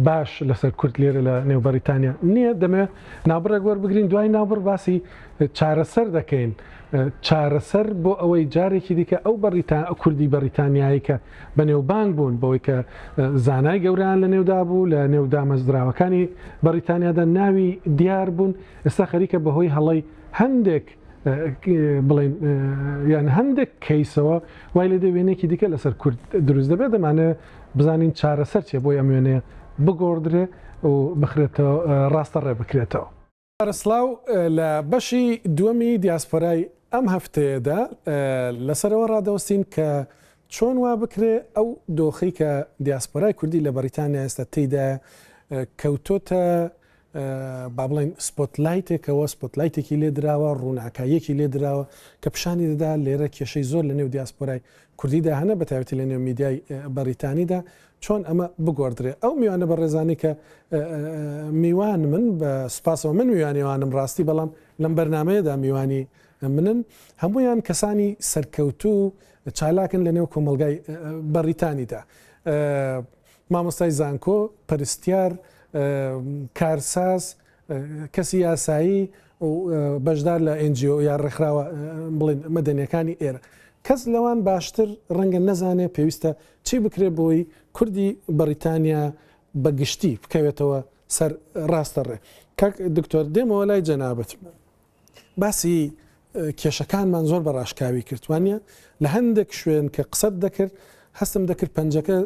باش لەسەر کورد لێرە لە نێو بەڕیتانیا نییە. دەمەوێت ناوبڕێک وەربگرین، دوای ناوبڕ باسی چارەسەر دەکەین، چارەسەر بۆ ئەوەی جارێکی دیکە ئەو کوردی بەڕیتانیایی کە بەنێوبانگ بوون بەوەی کە زانای گەورەیان لە نێودا بوو، لە نێو دامەزراوەکانی بەڕیتانیادا ناوی دیار بوون، ئێستا خەریکە بەهۆی هەڵەی هەندێک بڵێن یان هەندێک کەیسەوە وای لێ دێ وێنەیەکی دیکە لەسەر کورد دروست دەبێت دەمانەوێت بزانین چارەسەر چیە بۆی ئەم وێنەیە بگۆڕدرێ و بخرێتەوە ڕاستە ڕێ بکرێتەوە. سڵاو لە بەشی دووەمی دیاسپۆرای ئەم هەفتەیەدا لەسەرەوە ڕادەوەستین کە چۆن وا بکرێ ئەو دۆخەی کە دیاسپۆرای کوردی لە بەڕیتانیا ئێستا تێیدایە کەوتۆتە با بڵێین spotlight ێکەوە، spotlight ێکی لێ دراوە، ڕووناکاییەکی لێ دراوە کە پیشانی دەدا لێرە کێشەی زۆر لە نێو دیاسپۆرای کوردیدا هەنە، بە تایبەتی لە نێو میدیای بەڕیتانیدا، چۆن ئەمە بگۆڕدرێ؟ ئەو میوانە بەڕێزانەی کە میوانمن، بە سوپاسەوە من میوانی ئەوانم ڕاستی، بەڵام لەم بەرنامەیەدا میوانی منن، هەموویان کەسانی سەرکەوتوو و چالاکن لە نێو کۆمەڵگای بەڕیتانیدا. مامۆستای زانکۆ، پەرستیار، کارساز، کەسی یاسایی و بەشدار لە NGO یا ڕێکخراوە بڵێن مەدەنیەکانی ئێرە. کەس لەوان باشتر ڕەنگە نەزانێ پێویستە چی بکرێ بۆی کوردی بەڕیتانیا بە گشتی بکەوێتەوە سەر ڕاستە ڕێ. کاک دکتۆر دێمەوە لای جەنابت. باسی کێشەکانمان زۆر بە ڕاشکاوی کرد وانە لە هەندێک شوێن کە قسەت دەکرد هەستم دەکرد پەنجەکە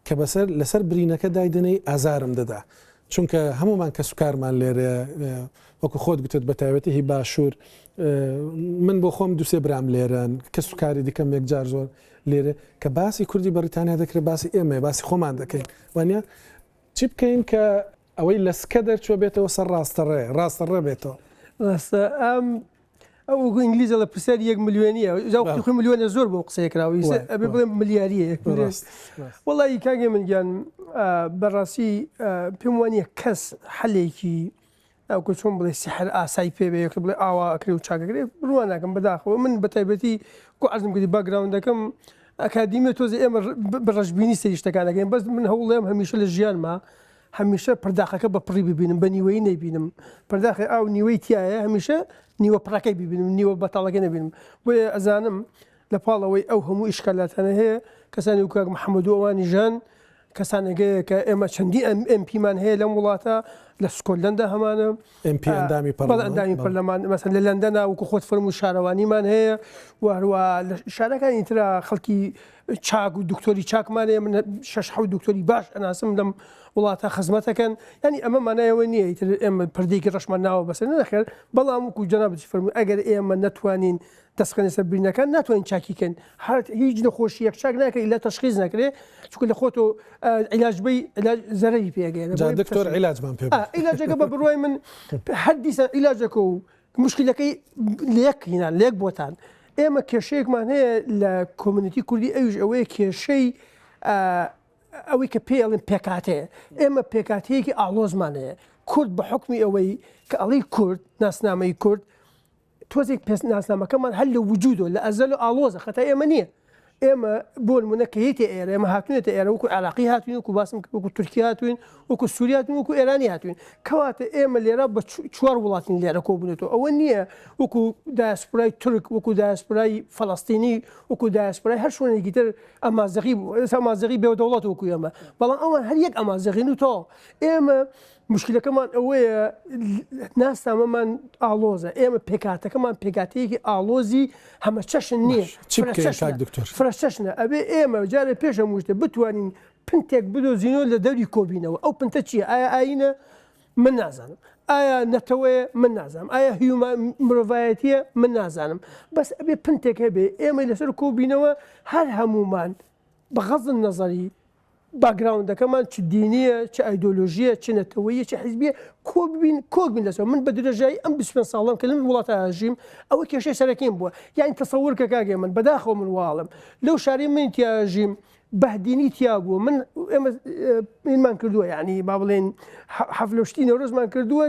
کە بەسەر لەسەر برینەکە دایدەنەی ئازارم دەدا چونکە هەمومان کەسوکارمان لێرە وەکو خۆت گوتت بە تایبەتی هی باشوور من بۆ خۆم دوسێ برام لێرەن کەسوکاری دیکەم یەکجار زۆر لێرە کە باسی کوردی بەریتانیا دەکرێت باسی ئێمە باسی خۆمان دەکەین وانە چی بکەین کە ئەوەی لە سکە دەرچووە بێتەوە سەر ڕاستەڕێ، ڕاستەڕێ بێتەوە. ڕاستە ئەم ئەو وەکو ئینگلیز ئەڵێ پرسیاری یەک ملیۆنیە جا وەختی خۆی ملیۆنە زۆر بۆ قسەیە کراوە ئیسە وایە، ئەبێ وایە. بڵێم ملیاریە یەک ملیۆن ڕاست، ڕاست. وەڵی کاک هێمن گیان ئا، بەڕاستی ئا، پێم وا نییە کەس حەلێکی ئەوکو چۆن بڵێ سیحر ئاسای پێ بێ یەکە بڵێ ئاوا ئەکرێ و چاک ئەکرێ بڕوا ناکەم بەداخەوە من بە تایبەتی کو عەرزم کردی باکگراوندەکەم ئەکادیمیە تۆزێ ئێمە بە ڕەشبینی سەیری شتەکان ئەکەین بەس من هەوڵێم هەمیشە لە ژیانما هەمیشە پرداخەکە بە پڕی ببینم بە نیوەیی نەیبینم پرداخی ئاو نیوەی تایە هەمیشە نیوە پڕەکەی ببینم نیوە بەتاڵەکەی نەبینم بۆیە ئەزانم لە پاڵ ئەوەی ئەو هەموو ئیشکالاتانە هەیە کەسانی وەک کاک محەممەد و ئەوانی ژان کەسانێک هەیە کە ئێمە چەندی ئەم MP مان هەیە لەم وڵاتە لە سکۆتلەندا هەمانە MP ئەندامی بەڵێ پەرلەمان ئەندامی بەڵێ. پەرلەمان مەسەن لە لەندەنا وەکو خۆت فەرموو شارەوانیمان هەیە و هەروە لە شارەکانی ترا خەڵکی چاک و دکتۆری چاکمان هەیە من شەش حەوت دکتۆری باش ئەناسم لەم وڵاتە خزمەتەکەن یعنی ئەمە مانایەوە نییە ئیتر ئێمە پردێکی ڕەشمان ناوە بەسەر نەخێر بەڵام وەکو جەنابت فەرموو ئەگەر ئێمە نەتوانین دەست بخەینە سەر برینەکان ناتوانین چاکی کەین هەر هیچ نەخۆشیەک چاک ناکرێت ئیلا تەشخیص نەکرێ چونکە لە خۆتۆ عیلاج بی عیلاج زەرەری پێگەیەنێ جا دکتۆر عیلاجمان پێ بڵێ. عیلاجەکە بە بڕوای من هەر دیسان عیلاجەکە و مشکلەکەی لە یەک هینان لە یەک بۆتان ئێمە کێشەیەکمان هەیە لە community کوردی ئەویش ئەوەیە کێشەی ئەوەی کە پێی ئەڵێن پێکهاتەیە ئێمە پێکهاتەیەکی ئاڵۆزمان هەیە کورد بە حکمی ئەوەی کە ئەڵی کورد ناسنامەی کورد تۆزێک پێس ناسنامەکەمان هەر لە وجودەوە لە ئەزەل و ئاڵۆزە خەتای ئێمە نییە ئێمە بۆ نمونە کە یەتە ئێرە ئێمە هاتوونەتە ئێرە وەکو عێراقی هاتوین وەکو باسم کرد وەکو تورکی هاتوین وەکو سووری هاتوین وەکو ئێرانی هاتوین کەواتە ئێمە لێرە بە چوار وڵاتین لێرە کۆبوونێتەوە ئەوە نییە وەکو دایاسپرای تورک وەکو دایاسپرای فەڵەستینی وەکو دایاسپرای هەر شوێنێکی تر ئەمازەغی بوو ئێستا ئەمازەغی بێ دەوڵەت وەکو ئێمە بەڵام ئەوان هەر یەک ئەمازەغین و تەواو ئێمە موشکیلەکەمان ئەوەیە ناسنامەمان ئاڵۆزە، ئێمە پێکهاتەکەمان پێکهاتەیەکی ئاڵۆزی هەمەچەشن نییە، باش چی بکەین کاک دکتۆر؟ فرەچەشنە، ئەبێ ئێمە جارێ پێش هەموو شتێ بتوانین پنتێک بدۆزینەوە لە دەوری کۆبینەوە، ئەو پنتە چییە؟ ئایا ئایینە؟ من نازانم. ئایا نەتەوەیە؟ من نازانم. ئایا هیوما مرۆڤایەتییە؟ من نازانم. بەس ئەبێ پنتێک هەبێ ئێمەی لەسەر کۆبینەوە هەر هەموومان بە غەز النەزەری. background ەکەمان چ دینیە چ ئایدۆلۆژیە چ نەتەوەیە چ حیزبیە کۆ ببین کۆک بین لەسەر من بە درێژایی ئەم 25 ساڵەم کە لەم وڵاتە ئەژیم ئەوە کێشەی سەرەکیم بووە یعنی تەسەور کە کاک من بەداخەوە من واڵم لەو شاری من تیا ئەژیم بەهدینی تیا بووە من ئێمە ئینمان کردووە یعنی با بڵێن حەفلە و شتی نەورۆزمان کردووە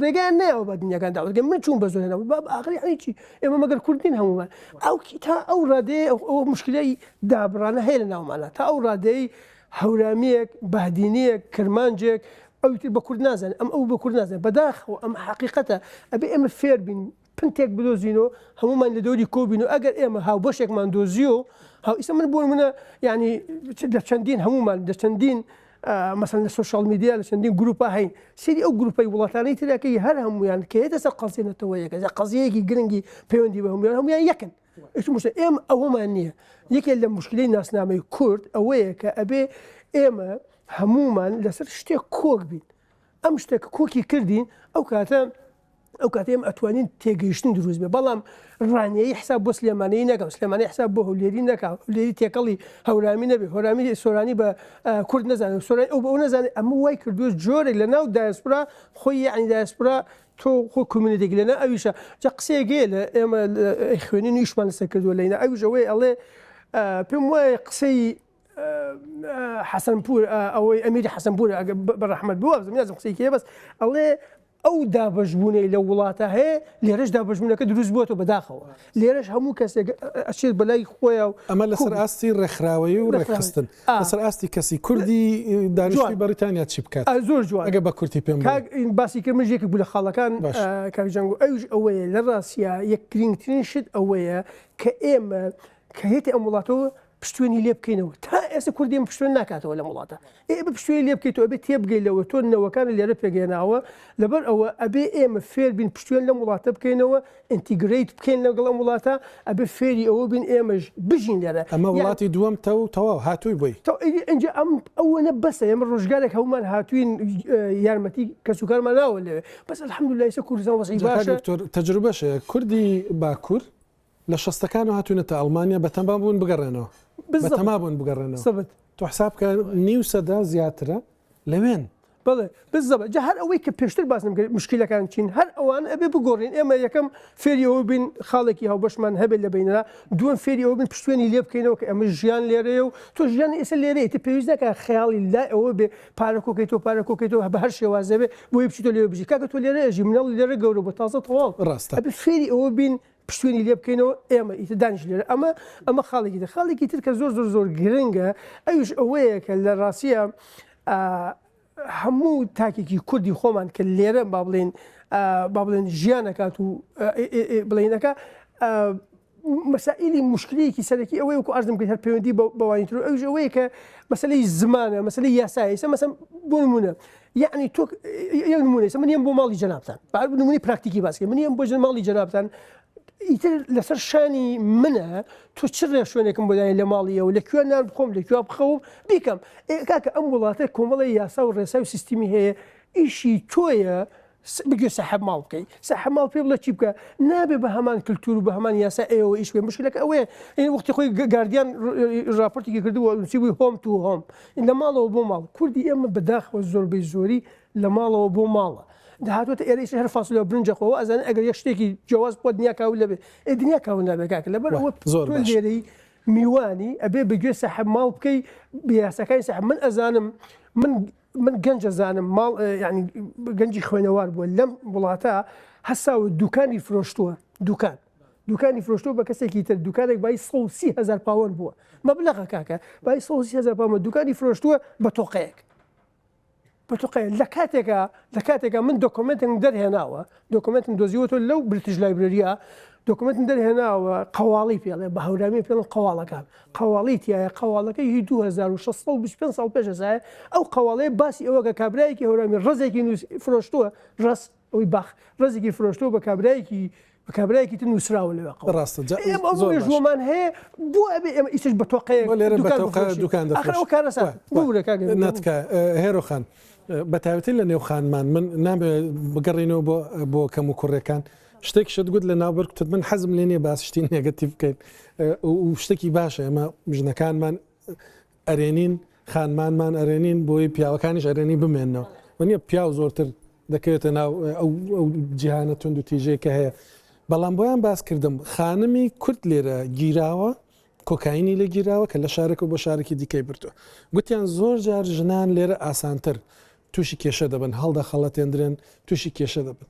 ڕێگەیان نایەوە بە دنیاکان داوەت من چوون بە زۆر هێناوە باب ئاخری یعنی چی ئێمە مەگەر کورد نین هەموومان ئەو تا ئەو ڕادەیە ئەو مشکلەی دابڕانە هەیە لە ناومانە تا ئەو ڕادەی هەورامیەک بەهدینیەک کرمانجێک ئەوی تر بە کورد نازانێت ئەم ئەو بە کورد نازانێت بەداخەوە ئەم حەقیقەتە ئەبێ ئێمە فێر بین پنتێک بدۆزینەوە هەموومان لە دەوری کۆ بین و ئەگەر ئێمە هاوبەشێکمان دۆزیەوە هاو ئیستا من بۆ نمونە یعنی لە چەندین هەموومان لە چەندین مەسەن لە social media لە چەندین گروپا هەین سەیری ئەو گروپەی وڵاتانەی ترەکەی هەر هەمویان کە یەتە سەر قەزیە نەتەوەیەکە جا قەزیەیەکی گرنگی پەیوەندی بە هەمویان هەمویان یەکن ئیتر مشکلە ئێمە ئەوەمان نییە یەکێک لە مشکلەی ناسنامەی کورد ئەوەیە کە ئەبێ ئێمە هەمومان لەسەر شتێک کۆک بین ئەم شتێک کۆکی کردین ئەو کاتە ئەو کاتە ئێمە ئەتوانین تێگەیشتن دروست بێ بەڵام ڕانیەیی حساب بۆ سلێمانەیی نەکا و سلێمانی حساب بۆ هەولێری نەکا هەولێری تێکەڵی هەورامی نەبێ هۆرامی سۆرانی بە کورد نەزانێ و سۆرانی ئەو بە ئەو نەزانێ ئەمە وای کردووە جۆرێک لە ناو دایسپرا خۆی یعنی دایسپرا تۆ خۆ community ێک لەنا ئەویشە جا قسەیەک هەیە لە ئێمە خوێنین و ئیشمان لەسەر کردووە لەینا ئەویش ئەوەیە ئەڵێ پێم وایە قسەی حەسەنپوور ئەوەی ئەمیری حەسەنپوور ئەگە بە ڕەحمەت بووە نازم قسەی کێ بەس ئەڵێ ئەو دابەشبوونەی لە وڵاتە هەیە لێرەش دابەشبوونەکە دروست بووەتەوە بەداخەوە لێرەش هەموو کەسێک ئەچێت بەلای خۆیان و ئەمە لەسەر ئاستی ڕێکخراوەیی و ڕێکخستن لەسەر ئاستی کەسی کوردی دانیشتووی بەریتانیا چی بکات زۆر جوان ئەگە بە کورتی پێم کاک باسی کرد منش یەکێک بوو لە خاڵەکان کاک جەنگۆ ئەویش ئەوەیە لە ڕاستیا یەک گرینگترین شت ئەوەیە کە ئێمە کە هێتە ئەم وڵاتەوە پشتوێنی لێ بکەینەوە تا ئێستا کوردی ئەم پشتوێن ناکاتەوە لەم وڵاتە ئێ ئەبێ پشتوێنی لێ بکەیتەوە ئەبێ تێبگەی لەوە تۆ نەوەکانت لێرە پێگەێناوە لەبەر ئەوە ئەبێ ئێمە فێر بین پشتوێن لەم وڵاتە بکەینەوە integrate بکەین لەگەڵ ئەم وڵاتە ئەبێ فێری ئەوە بین ئێمەش بژین لێرە ئەمە وڵاتی دووەم تە و تەواو هاتووی بۆی. تۆ ئیدی ئینجا ئەم ئەوەنە بەسە ئێمە ڕۆژگارێک هەموومان هاتووین یارمەتی کەسوکارمان ناوە لەوێ بەس الحمدلله ئێستا کوردستان وەزعی باشە. دکتۆر تەجروبەش هەیە کوردی باکوور لە شەستەکانەوە هاتوونەتە ئەڵمانیا بەتەما بوون بگەڕێنەوە بەتەما بوون بگەڕێنەوە تۆ حساب بکە نیو سەدە زیاترە لەوێن. بەڵێ بالضبط جا هەر ئەوەی کە پێشتر باسم کرد مشکلەکان چین هەر ئەوان ئەبێ بگۆڕین ئێمە یەکەم فێری ئەوە بین خاڵێکی هاوبەشمان هەبێت لە بینرا دووەم فێری ئەوە بین پشتوێنی لێ بکەینەوە کە ئەمە ژیان لێرەیە و تۆ ژیان ئێستا لێرەیە تە پێویست ناکە خەیاڵی لای ئەوە بێ پارە کۆکەیتەوە پارە کۆکەیتەوە بە هەر شێوازێ بێ بۆی بچیتەوە لێوێ بژی کاکە تۆ لێرە ئەژی مناڵ لێرە گەورە بۆ تازە تەواو ڕاستە ئەبێ فێری ئەوە بین پشتوێنی لێ بکەینەوە ئێمە ئیتر دانیش لێرە ئەمە ئەمە خاڵێکی تر خاڵێکی تر کە زۆر زۆر زۆر گرنگە ئەویش ئەوەیە کە لە ڕاستیە هەموو تاکێکی کوردی خۆمان کە لێرە با بڵێن با بڵێن ژیانەکات و بڵێنەکە مەسائلی مشکلەیەکی سەرەکی ئەوەیە وەکو ئەرزم کرد هەر پەیوەندی بەوانی تر ئەویش ئەوەیە کە مەسەلەی زمانە مەسەلەی یاسایە ئێستا مەسەن بۆ نمونە یعنی تۆ یەک نمونە ئێستا من یەم بۆ ماڵی جەنابتان با نمونەی پراکتیکی باس کەین من یەم بۆ ماڵی جەنابتان ئیتر لەسەر شانی منە تۆ چ ڕێ شوێنێکم بۆ دانی لە ماڵیەوە لە کوێ نان بخۆم لە کوێ بخەوم بیکەم ئێ کاکە ئەم وڵاتە کۆمەڵی یاسا و ڕێسا و سیستمی هەیە ئیشی تۆیە بگوێ سەحەب ماڵ بکەی سەحەب ماڵ پێ بڵێ چی بکە نابێ بە هەمان کللتور و بە هەمان یاسا ئێوە ئیش بکەن مشکلەکە ئەوەیە این وەختی خۆی گاردیان راپۆرتێکی کردبوو نووسیبووی home to home لە ماڵەوە بۆ ماڵ کوردی ئێمە بەداخەوە زۆربەی زۆری لە ماڵەوە بۆ ماڵە داهاتوەتە ئێرە ئیش هەر فاسلە برنجە خۆوە ئەزانێ ئەگەر یەک شتێکی جیاواز بخوا دنیا کاول دەبێ ئێ دنیا کاول نابێ کاکە لەبەر ئەوە زۆر تۆ باش. لێرەی میوانی ئەبێ بە گوێ ساحەب ماڵ بکەی بە یاساکانی ساحەب من ئەزانم من من گەنج ئەزانم ماڵ یعنی گەنجی خوێنەوار بووە لەم وڵاتە هەساوە دوکانی فرۆشتووە دوکان دوکانی فرۆشتووە بە کەسێکی تر دوکانێک بای 130 هزار پاوەن بووە مەبلەغە کاکە بای 130 هزار پاوەن دوکانی فرۆشتووە بە تۆقەیەک بە تۆقەیە لە کاتێکا لە کاتێکا من document م دەرهێناوە document م دۆزیوەتەوە لەو British Library ە document م دەرهێناوە قەواڵی پێڵێ بە هەورامی پێڵن قەواڵەکان قەواڵی تایە قەواڵەکەی هی 2625 ساڵ پێش ئێستایە ئەو قەواڵەیە باسی ئەوە کە کابرایەکی هەورامی ڕەزێکی فرۆشتووە ڕەز ئەوی باخ ڕەزێکی فرۆشتووە بە کابرایەکی بە کابرایەکی تر نووسراوە لەوێ قەواڵ. ڕاستە جا ئێمە ئەو زۆر باش. مێژووەمان هەیە بۆ ئەبێ ئێمە ئیستاش بە تۆقەیەک بۆ لێرە بە دوکان تۆقە بفرۆشین دوکان ئاخر دەفرۆشن ئەو کارەساتە وا وا ببورە کاک ئەمین نا تکایە هێرۆ خان بە تایبەتی لە نێو خانمان من نامەوێ بگەڕێینەوە بۆ بۆ کەم و کوڕیەکان شتێکیشت گوت لە ناوبەر کوتت من حەزم لێ نییە باس شتی negative بکەین و شتێکی باشە ئێمە ژنەکانمان ئەرێنین. خانمانمان ئەرێنین بۆی پیاوەکانیش ئەرێنی بمێنەوە وە پیاو زۆرتر دەکەوێتە ناو ئەو جیهانە توند و تیژەی کە هەیە بەڵام بۆیان باس کردم خانمی کورد لێرە گیراوە کۆکاینی لێ گیراوە کە لە شارێک و بۆ شارێکی دیکەی بردووە گوتیان زۆر جار ژنان لێرە ئاسانتر تووشی کێشە دەبن هەڵدەخەڵەتێندرێن تووشی کێشە دەبن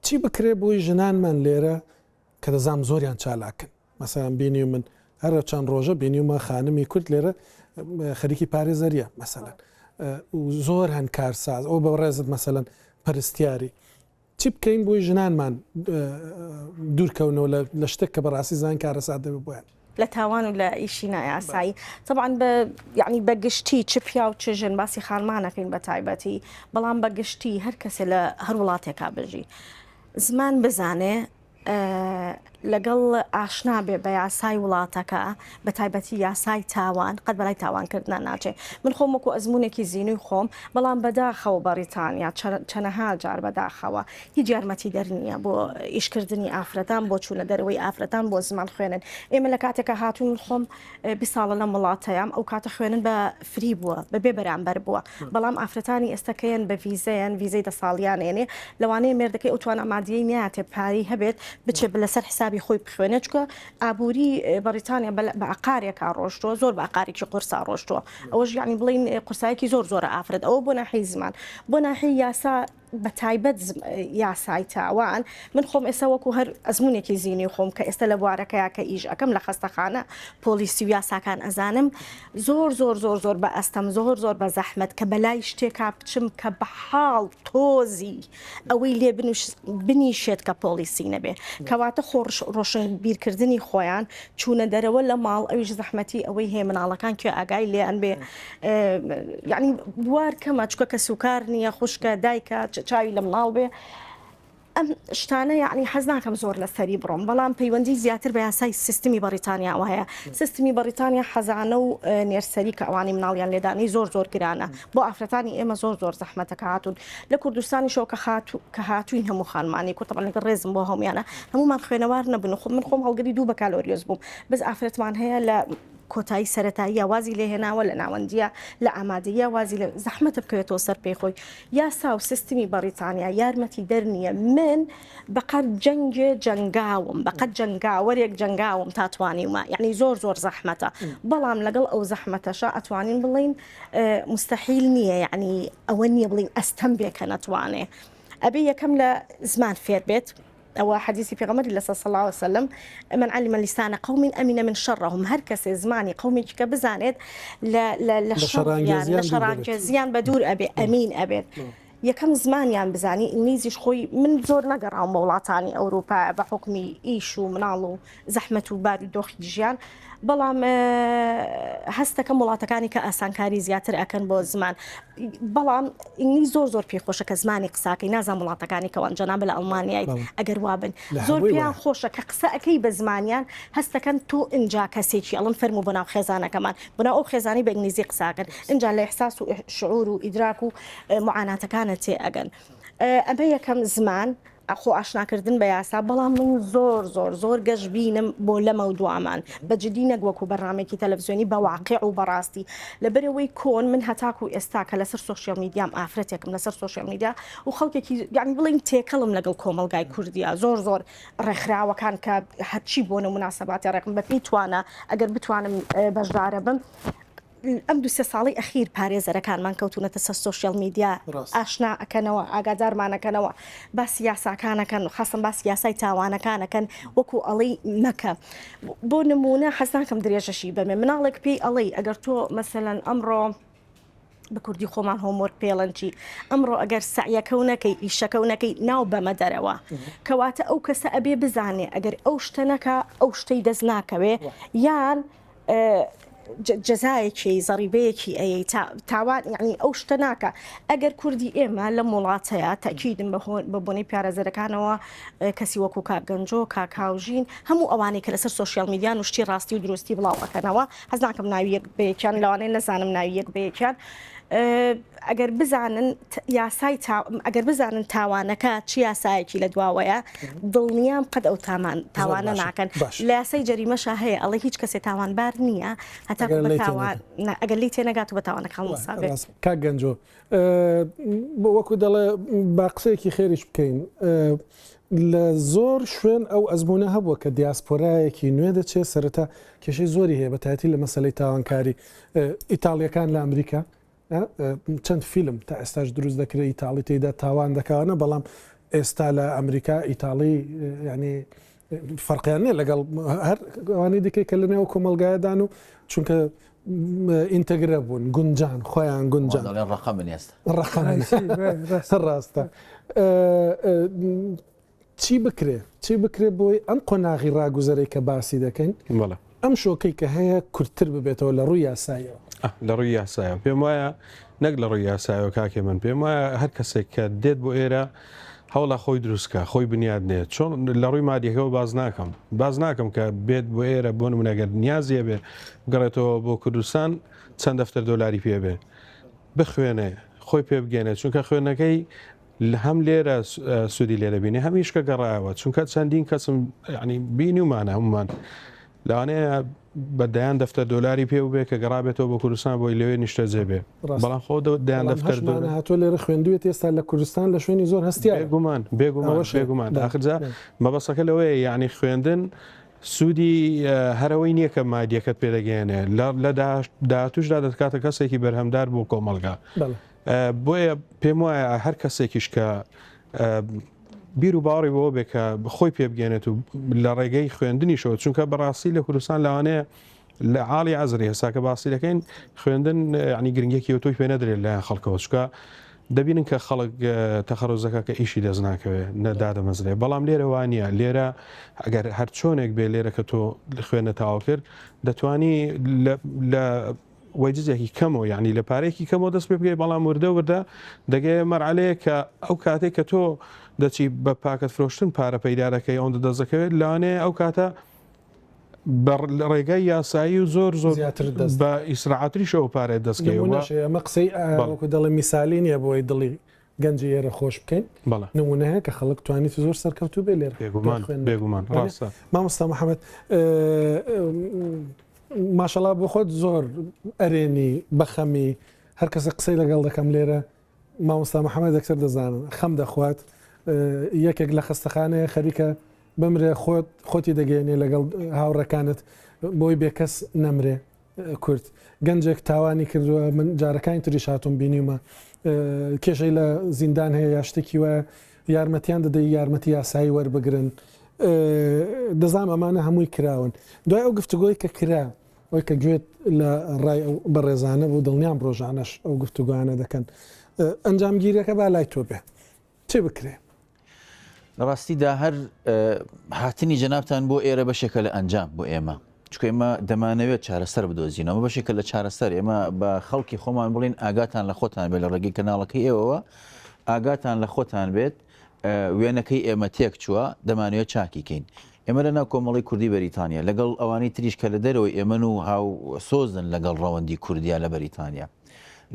چی بکرێ بۆی ژنانمان لێرە کە دەزانم زۆریان چالاکن مەسەلەن بینیومن هەر چەند ڕۆژە بینیومە خانمی کورد لێرە خەریکی پارێزەریە مەسەلەن زۆر هەن کارساز ئەو بە ڕێزت مەسەلەن پەرستیاری چی بکەین بۆی ژنانمان دوورکەونەوە لە شتێک کە بەڕاستی زان کارەسات دەبێت بۆیان لە تاوان و لە ئیشی نایاسایی طبعا بە یعنی بە گشتی چ پیاو چ ژن باسی خانمانەکەین بە تایبەتی بەڵام بە گشتی هەر کەسێ لە هەر وڵاتێکا بژی زمان بزانێ لەگەڵ ئاشنا بێ بە یاسای وڵاتەکە بە تایبەتی یاسای تاوان قەت بەلای تاوانکردنا ناچێ من خۆم وەکو ئەزمونێکی زینوی خۆم بەڵام بەداخەوە بەڕیتانیا چەنەها جار بەداخەوە هیچ یارمەتی دەر نییە بۆ ئیشکردنی ئافرەتان بۆ چوونە دەرەوەی ئافرەتان بۆ زمان خوێنن ئێمە لە کاتێکە هاتوون من خۆم 20 ساڵە لەم وڵاتەیام ئەو کاتە خوێنن بە free بووە بە بێ بەرامبەر بووە بەڵام ئافرەتانی ئێستا کەیەن بە ڤیزەیان ڤیزەی دە ساڵیان ئێنێ لەوانەیە مێردەکەی ئەو توانا مادیەی نیاتێ پارەی هەبێت بچێت لەسەر حسابی خۆی بخوێنێت چونکە ئابووری بەڕیتانیا بە عقارێکا ڕۆشتووە زۆر بە عقارێکی قورسا ڕۆشتووە ئەوەش یعنی بڵین قورسایەکی زۆر زۆرە ئافرەت ئەوە بۆ ناحی زمان بۆ ناحی یاسا بە تایبەت یاسای تاوان من خۆم ئێستا وەکو هەر ئەزمونێکی زینی خۆم کە ئێستا لە بوارەکەیا کە ئیش ئەەکەم لە خەستەخانە پۆلیسی و یاساکان ئەزانم زۆر زۆر زۆر زۆر بە ئەستەم زۆر زۆر بە زەحمەت کە بەلای شتێکا بچم کە بە حاڵ تۆزی ئەوەی لێ بنیشێت کە پۆلیسی نەبێ کەواتە خۆ ڕۆشنبیرکردنی خۆیان چوونە دەرەوە لە ماڵ ئەویش زەحمەتی ئەوەی هەیە مناڵەکان کوێ ئاگای لێیان بێ یعنی بوار کەمە چکە کەسوکار نییە خوشکە دایکە چاوی لە مناڵ بێ ئەم شتانە یعنی حەز ناکەم زۆر لەسەری بڕۆم بەڵام پەیوەندی زیاتر بە یاسای سیستمی بەڕیتانیاوە هەیە سیستمی بەڕیتانیا حەزانە و nursery کە ئەوانی مناڵیان لێدانی زۆر زۆر گرانە بۆ ئافرەتانی ئێمە زۆر زۆر زەحمەتە کە هاتوون لە کوردستانیشەوە کە خاتوو کە هاتووین هەموو خانمانی کورد طبعا لەگەڵ ڕێزم بۆ هەموویانە هەموومان خوێنەوار نەبوون خۆ من خۆم هەڵگری دوو بەکالۆریۆس بووم بەس ئافرەتمان هەیە لە کۆتایی سەرەتاییە وازی لێهێناوە لە ناوەندیە لە ئامادەیە وازی لە زەحمەتە بکەوێتەوە سەر پێی خۆی یاسا و سیستمی بەڕیتانیا یارمەتی دەر نییە من بەقەد جەنگێ جەنگاوم بەقەد جەنگاوەرێک جەنگاوم تا توانیومە یعنی زۆر زۆر زەحمەتە بەڵام لەگەڵ ئەو زەحمەتەشە ئەتوانین بڵین مستحیل نییە یعنی ئەوە نییە بڵین ئەستەم بێ کە نەتوانێ ئەبێ یەکەم لە زمان فێر بێت ئەوە حەدیسی پێغەمبەری لەسەر صلی الله علیه وسلم من علم لسان قوم امن من شرهم هەر کەسێ زمانی قومێکی کە بزانێت لە لە لە شەڕیان لە شەڕانگێزیان بە دوور ئەبێ ئەمین ئەبێت یەکەم زمانیان بزانی ئینگلیزیش خۆی من زۆر نەگەڕاوم بە وڵاتانی ئەوروپا بە حکومی ئیش و مناڵ و زەحمەت و بارودۆخی ژیان بەڵام هەستەکەم وڵاتەکانی کە ئاسانکاری زیاتر ئەکەن بۆ زمان بەڵام ئینگلیز زۆر زۆر پێی خۆشە کە زمانی قساکەی نازان وڵاتەکانی کەوان جەناب لە ئەڵمانیایت ئەگەر وابن زۆر پێیان خۆشە کە قسە ئەەکەی بە زمانیان هەستەکەن تۆ ئینجا کەسێکی ئەڵم فەرمو بۆ ناو خێزانەکەمان بۆ ناو ئەو خێزانی بە ئینگلیزی قساکەن ئینجا لە ئیحساس و شعور و ئیدراک و معاناتەکانە تێ ئەگەن ئەمە یەکەم زمان خۆ ئاشناکردن بە یاسا بەڵام من زۆر زۆر زۆر گەشبینم بۆ لەمە و دوامان بە جدی نەک وەکو بەرنامەیەکی تەلەفزیۆنی بە واقع و بەڕاستی لەبەرەوەی کۆن من هەتاکو ئێستا کە لەسەر social media م ئافرەتێکم لەسەر social media و خەڵکێکی یعنی بڵین تێکەڵم لەگەڵ کۆمەڵگای کوردیا زۆر زۆر ڕێکخراوەکان کە هەرچی بۆنە مناسباتی ڕێکم بە پێی توانا ئەگەر بتوانم بەشدارە بم ئەم دو سێ ساڵەی ئەخیر پارێزەرەکانمان کەوتونەتە سەر social media ئاشنا ئەکەنەوە ئاگادارمان ئەکەنەوە باسی یاساکان ئەکەن خاصەن باسی یاسای تاوانەکان ئەکەن وەکو ئەڵێی مەکە بۆ نمونە حەز ناکەم درێژەشی بەمێ مناڵێک پێی ئەڵێی ئەگەر تۆ مەسەلەن ئەمڕۆ بە کوردی خۆمان homework پێڵەن چی ئەمڕۆ ئەگەر سەعیەکە و نەکەی ئیشەکە و نەکەی ناو بەمە دەرەوە کەواتە ئەو کەسە ئەبێ بزانێ ئەگەر ئەو شتە نەکا ئەو شتەی دەست ناکەوێ یان جەزایەکی زەڕیبەیەکی ئەیەی تاوان یعنی ئەو شتە ناکە ئەگەر کوردی ئێمە لەم وڵاتەیە تەکیدم بە بۆنەی پیارەزەرەکانەوە کەسی وەکو کاک گەنجۆ کاک هاوژین هەموو ئەوانەی کە لەسەر social media ن و شتی ڕاستی و دروستی بڵاو ئەکەنەوە حەز ناکەم ناوی یەک بە یەکیان لەوانەیە نەزانم ناوی یەک بە یەکیان ئەگەر بزانن یاسای ئەگەر بزانن تاوانەکە چ یاسایەکی لە دواوەیە دڵنیام قەت ئەو تامان تاوانە ناکەن لە یاسای جەریمەشا هەیە ئەڵێ هیچ کەسێ تاوانبار نییە. هەتا ئەگەر لی تێنەگات و بە تاوانەکە هەڵنەسابێت. کاک گەنجۆ وەکو دەڵێ با قسەیەکی خێریش بکەین لە زۆر شوێن ئەو ئەزمونە هەبووە کە دیاسپۆرایەکی نوێ دەچێت سەرەتا کێشەی زۆری هەیە بەتایەتی لە مەسلەی تاوانکاری ئیتاڵیەکان لە ئەمریکا چەند فیلم تا ئێستاش دروست دەکرێت ئیتاڵی تێدا تاوان دەکەوانە بەڵام ئێستا لە ئەمریکا ئیتاڵی ینی فەرقیان نیە لەگەڵ هەر ئەوانەی دیکەی کە لە نێو کۆمەڵگایەدان و چونکە ئینتەگرە بوون گونجان خۆیان گونجان دەڵێن ڕقەمن ئێستا ڕقەمن ڕاستە چی بکرێ چی بکرێ بۆی ئەم قۆناغی ڕاگوزەرەی کە باسی دەکەین بەڵێ ئەم شۆکەی کە هەیە کورتتر ببێتەوە لە ڕووی یاساییەوە؟ لە ڕووی یاسایەوە پێم وایە نەک لە ڕووی یاسایەوە کاکێ من پێم وایە هەر کەسێک کە دێت بۆ ئێرە هەوڵە خۆی دروستکە خۆی بنیاد نێت چۆن لە ڕووی مادیەکەەوە باز ناکەم باز ناکەم کە بێت بۆ ئێرە بۆ نمونەگەر نیازیە بێ بگەڕێتەوە بۆ کوردستان چەند دەفتەر دۆلاری پێ بێ بخوێنێ خۆی پێ بگەێنێ چونکە خوێندنەکەی هەم لێرە سوودی لێ دەبینێ هەمیش کە گەڕایەوە چونکە چەندین کەسم ینی بینیومانە هەمومان لەوانەیە بە دەیان دەفتەر دۆلاری پێ بێ کە گەڕابێتەوە بۆ کوردستان بۆی لەوێ نیشتەجێ بێ بەڵام خۆ دەیان دەفتەر هاتووە لێرە خوێندوێت ئێستا لە کوردستان لە شوێنی زۆر هەستیار بێگومان بێگومان بێگومان ئاخرجا مەبەسەکە لەوەیە یعنی خوێندن سوودی هەرەوەی نییە کە مادیەکەت پێدەگەیەنێ لە داهاتوشدا دەتکاتە کەسێکی بەرهەمدار بۆ کۆمەڵگا. بۆیە پێم وایە هەر کەسێکیش کە بیر و باوەڕی بەوە بێ کە خۆی پێ بگەێنێت و لە ڕێگەی خوێندنیشەوە چونکە بەڕاستی لە کوردستان لەوانەیە لە عاڵی عزری هەسا کە باسی دەکەین خوێندن ینی گرنگێکی تۆی پێ نەدرێت لایەن خەڵکەوە چکە دەبینن کە خەڵک تەخەرۆزەکە کە ئیشی دەست ناکەوێت نەدادەمەزرێ بەڵام لێرە وانە لێرە ئەگەر هەر چۆنێک بێ لێرە کە تۆ خوێنە تاوا کرد دەتوانی لە وەجزێکی کەمەوە یانی لە پارەیەکی کەمەوە دەست پێ بکەی بەڵام وردە وردە دەگەیە مەرعەلەیەک کە ئەو کاتێک کە تۆ دەچی بە پاکەت فرۆشتن پارە پەیدا دەکەی ئەوەندە دەست دەکەوێت لەوانەیە ئەو کاتە بە ڕێگای یاسایی و زۆر زۆر زیاتر دەست بە ئیسراعاتریشەوە پارەیە دەست کەوێت نموونەش هەیە ئەمە قسەی وەکو دەڵێ میسالی نییە بۆی دڵی گەنجی ئێرە خۆش بکەین بەڵێ. نموونە هەیە کە خەڵک توانیت زۆر سەرکەوتوو بێ لێرە بێگومان بێگومان ڕاستە. مامۆستا محەممەد ماشەڵا بۆ خۆت زۆر ئەرێنی بەخەمی هەر کەسە قسەی لەگەڵ دەکەم لێرە مامۆستا محەممەد دەکتەر دەزانن خەم دەخوات یەکێک لە خەستەخانەیە خەریکە بمرێ خۆت خۆتی دەگەێنێ لەگەڵ هاوڕەکانت بۆی بێکەس نەمرێ کورد گەنجێک تاوانی کردووە من جارەکانی تریش هاتووم بینیومە کێشەی لە زیندان هەیە یا شتێکی وایە یارمەتیان دەدەی یارمەتی یاسایی وەربگرن دەزانام ئەمانە هەمووی کراون دوای ئەو گفتوگۆی کە کرا ئەوی کە گوێت لە ڕای ئەو بەڕێزانە بوو دڵنیام ڕۆژانەش ئەو گفتوگوانە دەکەن ئەنجامگیریەکە با لای تۆ بێ چ بکرێ؟ لە ڕاستیدا هەر هاتنی جەنابتان بۆ ئێرە بەشێکە لە ئەنجام بۆ ئێمە چونکە ئێمە دەمانەوێت چارەسەر بدۆزینەوە ئەمە بەشێکە لە چارەسەر ئێمە بە خەڵکی خۆمان بڵین ئاگاتان لە خۆتان بێت لە ڕێگەی کەناڵەکەی ئێوەوە ئاگاتان لە خۆتان بێت وێنەکەی ئێمە تێک چووە دەمانەوێت چاکی کەین ئێمە لە ناو کۆمەڵی کوردی بەریتانیا لەگەڵ ئەوانەی تریش کە لە دەرەوەی ئێمەن و هاو سۆزن لەگەڵ ڕەوەندی کوردیا لە بەریتانیا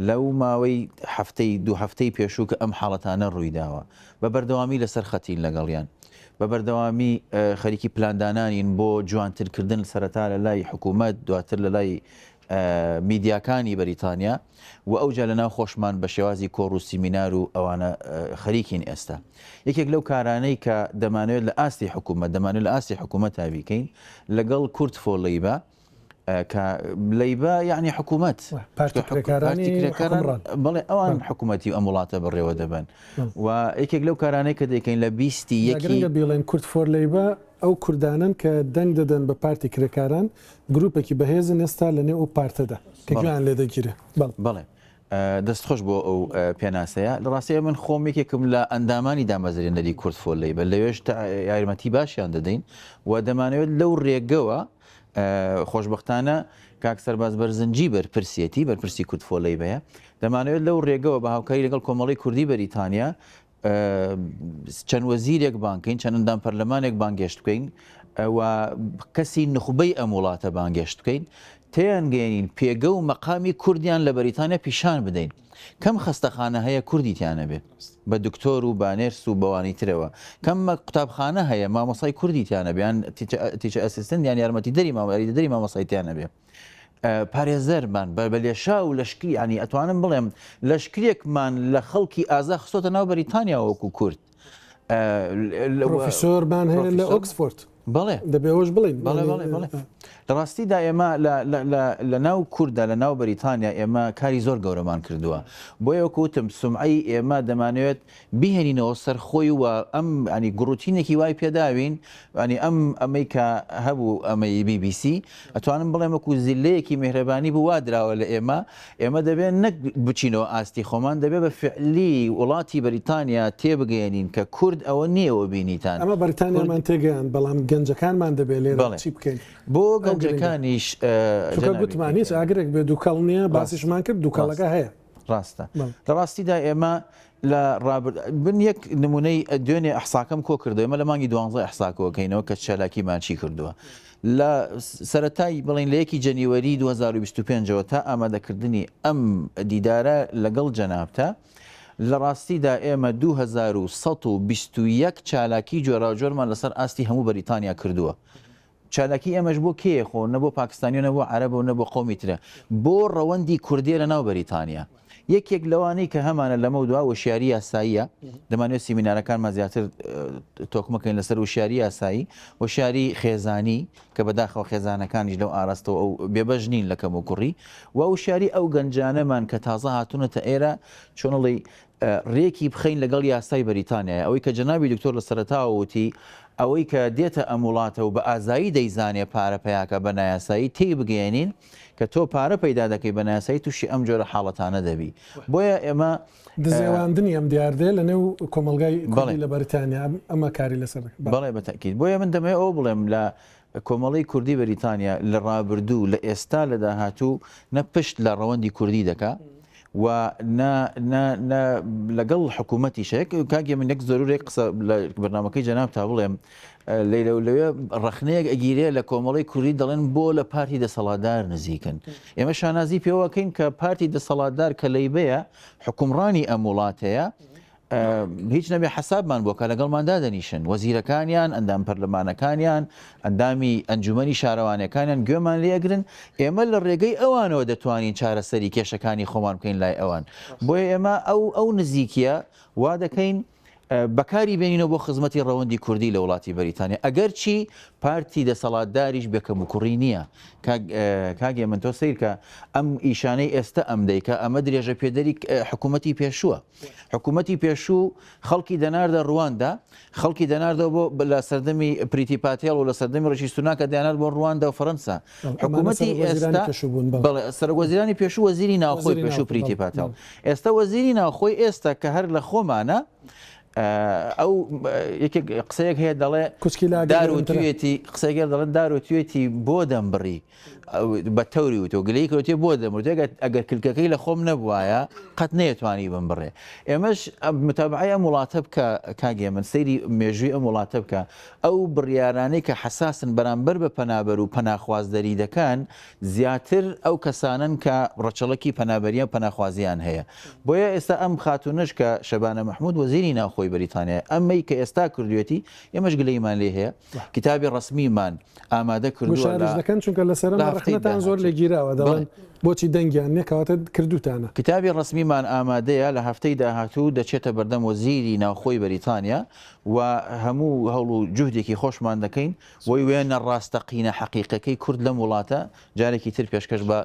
لەو ماوەی هەفتەی دوو هەفتەی پێشوو کە ئەم حاڵەتانە ڕوویداوە بە بەردەوامی لەسەر خەتین لەگەڵیان بە بەردەوامی خەریکی پلاندانانین بۆ جوانترکردن سەرەتا لە لای حکوومەت دواتر لە لای میدیاکانی بەریتانیا و ئەوجا لە ناو خۆشمان بە شێوازی کۆڕ و سیمینار و ئەوانە خەریکین ئێستا یەکێک لەو کارانەی کە دەمانەوێت لە ئاستی حکوومەت دەمانێت لە ئاستی حکوومەت تا بیکەین لەگەڵ کورد فۆر لەیبە کە لەیبە یعنی حکوومەت پارتی کرێکاران بەڵێ ئەوان حکوومەتی ئەم وڵاتە بەڕێوە دەبەن و یەکێک لەو کارانەی کە دەیکەین لە بیستی یەکی بیڵێن کورد فۆر لەیبە ئەو کوردانەن کە دەنگ دەدەن بە پارتی کرێکاران، گروپێکی بەهێزن ئێستا لە نێو ئەو پارتەدا کە گوێیان لێ دەگیرێ. بەڵێ. بەڵێ. دەست خۆش بۆ ئەو پێناسەیە. لە ڕاستیا من خۆم یەکێکم لە ئەندامانی دامەزرێنەری کورد فۆر لەیبەر، لەوێش یارمەتی باشیان دەدەین و دەمانەوێت لەو رێگەوە خۆشبەختانە کاک سەرباز بەرزنجی بەرپرسیەتی، بەرپرسی کورد فۆر لەیبەیە، دەمانەوێت لەو رێگەوە بە هاوکاری لەگەڵ کۆمەڵەی کوردی بەریتانیا چەند وەزیرێک بانگ کەین، چەند ئەندام پەرلەمانێک بانگێشت بکەین و کەسی نوخبەی ئەم وڵاتە بانگێشت بکەین، تێیانگەیەنین پێگە و مەقامی کوردیان لە بەریتانیا پیشان بدەین. کەم خەستەخانە هەیە کوردی تیا نەبێ بە دکتۆر و بە نێرس و بەوانی ترەوە. کەم قوتابخانە هەیە مامۆستای کوردی تیا نەبێ یان teacher assistant یان یارمەتیدەری مامۆستای تیا نەبێ. پارێزەرمان بە بە لێشاو و لەشکری یانی ئەتوانم بڵێم لەشکرێکمان لە خەڵکی ئازا خستۆتە ناو بەریتانیاوە وەکو کورد. پرۆفیسۆرمان هەیە لە ئۆکسفۆرد. بەڵێ. دەبێ ئەوەش بڵێین. بەڵێ بەڵێ بەڵێ. لە ڕاستیدا ئێمە لە ناو کورددا لە ناو بەریتانیا ئێمە کاری زۆر گەورەمان کردووە. بۆیە وەکو وتم سومعەی ئێمە دەمانەوێت بیهێنینەوە سەر خۆی و ئەم ینی گوڕوتینێکی وای پێداوین ینی ئەم ئەمەی کە هەبوو ئەمەی بی بی سی ئەتوانم بڵێم وەکو زیلەیەکی میهرەبانی بوو وا دراوە لە ئێمە ئێمە دەبێت نەک بچینەوە ئاستی خۆمان دەبێت بە فعلی وڵاتی بەریتانیا تێبگەیەنین کە کورد ئەوە نییە ئەوە بینیتان ئەمە بەریتانیامان تێگەیاند بەڵام گەنجەکانمان دەبێت لێرە چی بکەین بۆ گەنجەکانیش چونکە گوتمان هیچ ئاگرێک بێ دووکەڵ نییە باسیشمان کرد دووکەڵەکە هەیە. ڕاستە لە ڕاستیدا ئێمە لە ڕابرد بن یەک نمونەی دوێنێ ئەحساکەم کۆ کردو ئێمە لە مانگی دوانزە ئەحساکۆکەینەوە کە چالاکیمان چی کردووە لە سەتای بڵین لە یەکی جەنیوەری 2025ەوە تا ئامادەکردنی ئەم دیدارە لەگەڵ جەنابتە لە ڕاستیدا ئێمە 2121 چالاکی جۆراوجۆرمان لەسەر ئاستی هەموو بەریتانیا کردووە چالاکی ئێمەش بۆ کێیە خۆ نە بۆ پاکستانی و نە بۆ عەرەبە و نە بۆ قەومی ترە بۆ ڕەوەندی کوردیە لە ناو بەریتانیا. یەکێک لەوانەی کە هەمانە لەمەو دوا وشیاری یاساییە دەمانەوێت سیمینارەکانمان زیاتر تۆکمەکەین لەسەر وشیاری یاسایی وشیاری خێزانی کە بەداخەوە خێزانەکانیش لەو ئاراستەوە ئەو بێبەش نین لە کەم و کوڕی و وشیاری ئەو گەنجانەمان کە تازە هاتوونەتە ئێرە چۆنڵی رێکی بخەین لەگەڵ یاسای بەریتانیایە، ئەوەی کە جەنابی دکتۆر لە سەرەتاوە وتی، ئەوەی کە دێتە ئەم وڵاتە و بە ئازایی دەیزانێ پارە پەیاکا بە نایاسایی تێی بگەیەنین کە تۆ پارە پەیدا دەکەی بە نایاسایی تووشی ئەم جۆرە حاڵەتانە دەبی. بۆیە ئێمە. دزێواندنی ئەم دیاردەیە لە نێو کۆمەڵگای کوردی لە بەریتانیا ئەمە کاری لەسەر دەکەن. بەڵێ بە تەئکید. بۆیە من دەمەوێ ئەوە بڵێم لە کۆمەڵەی کوردی بەریتانیا لە ڕابردوو، لە ئێستا، لە داهاتوو نە پشت لە ڕەوەندی کوردی دەکا و نە نە نە لەگەڵ حکوومەتیشە. یەک کاک هێمن یەک زەرورێک قسە لە بەرنامەکەی جەنابتا بڵێم لەیرە و لەوێ ڕەخنەیەک ئەگیرێ لە کۆمەڵەی کوردی دەڵێن بۆ لە پارتی دەسەڵاتدار نزیکن. ئێمە شانازی پێوەکەین کە پارتی دەسەڵاتدار کە لەیبەیە حوکمڕانی ئەم وڵاتەیە هیچ نەبێ حەسابمان بۆ کە لەگەڵمان دادەنیشن، وەزیرەکانیان، ئەندام پەرلەمانەکانیان، ئەندامی ئەنجومەنی شارەوانیەکانیان گوێمان لێ ئەگرن، ئێمە لە ڕێگەی ئەوانەوە دەتوانین چارەسەری کێشەکانی خۆمان بکەین لای ئەوان. بۆیە ئێمە ئەو ئەو نزیکیە وا دەکەین بەکاری بێنینەوە بۆ خزمەتی ڕەوەندی کوردی لە وڵاتی بەریتانیا، ئەگەرچی پارتی دەسەڵاتداریش بێ کەموکوڕی نییە. کاک کاک هێمن تۆ سەیرکە ئەم ئیشانەی ئێستە ئەم دەیکا ئەمە درێژەپێدەری حکوومەتی پێشووە. حکوومەتی پێشوو خەڵکی دەناردە ڕواندا، خەڵکی دەناردەوە بۆ لە سەردەمی پریتی پاتێڵ و لە سەردەمی ڕیشی سوناکە دەیانارد بۆ ڕواندا و فەرەنسا. حکوومەتی ئێستا بەڵێ سەرۆکوەزیرانی پێشوو وەزیری ناوخۆی پێشوو پریتی پاتێڵ. ئێستا وەزیری ناوخۆی ئێستا کە هەر لە خۆمانە ئەو یەکێک قسەیەک هەیە دەڵێ دار و توێتی قسەیەک دەڵێن دار و توێتی بۆ دەمبڕی. بە تەوری وتۆ گلەیی کەوتێ بۆ دەمرد ئەگەر کلکەکەی لە خۆم نەبوایە قەت نەیەتوانی بمبڕێ ئێمەش متابعەی ئەم وڵاتە بکە کاک هێمن سەیری مێژووی ئەم وڵاتە بکە ئەو بڕیارانەی کە حەساسن بەرامبەر بە پەنابەر و پەناخواز دەری دەکەن زیاتر ئەو کەسانەن کە ڕەچەڵەکی پەنابەریان پەناخوازیان هەیە بۆیە ئێستا ئەم خاتونەش کە شەبانە مەحمود وەزیری ناوخۆی بەریتانیا ئەمەی کە ئێستا کردوێتی ئێمەش گلەیمان لێ هەیە کتابی ڕەسمیمان ئامادە کردووە گوشاریش دەکەن چونکە لەسەر ئەمە ڕەخنەتان زۆر لێ گیراوە دەڵێن بۆچی دەنگیان نیە کەواتە کردوتانە. کتابی ڕەسمیمان ئامادەیە لە هەفتەی داهاتوو دەچێتە بەردەم وەزیری ناوخۆی بەریتانیا و هەموو هەوڵ و جوهدێکی خۆشمان دەکەین بۆی وێنە ڕاستەقینە حەقیقەکەی کورد لەم وڵاتە جارێکی تر پێشکەش بە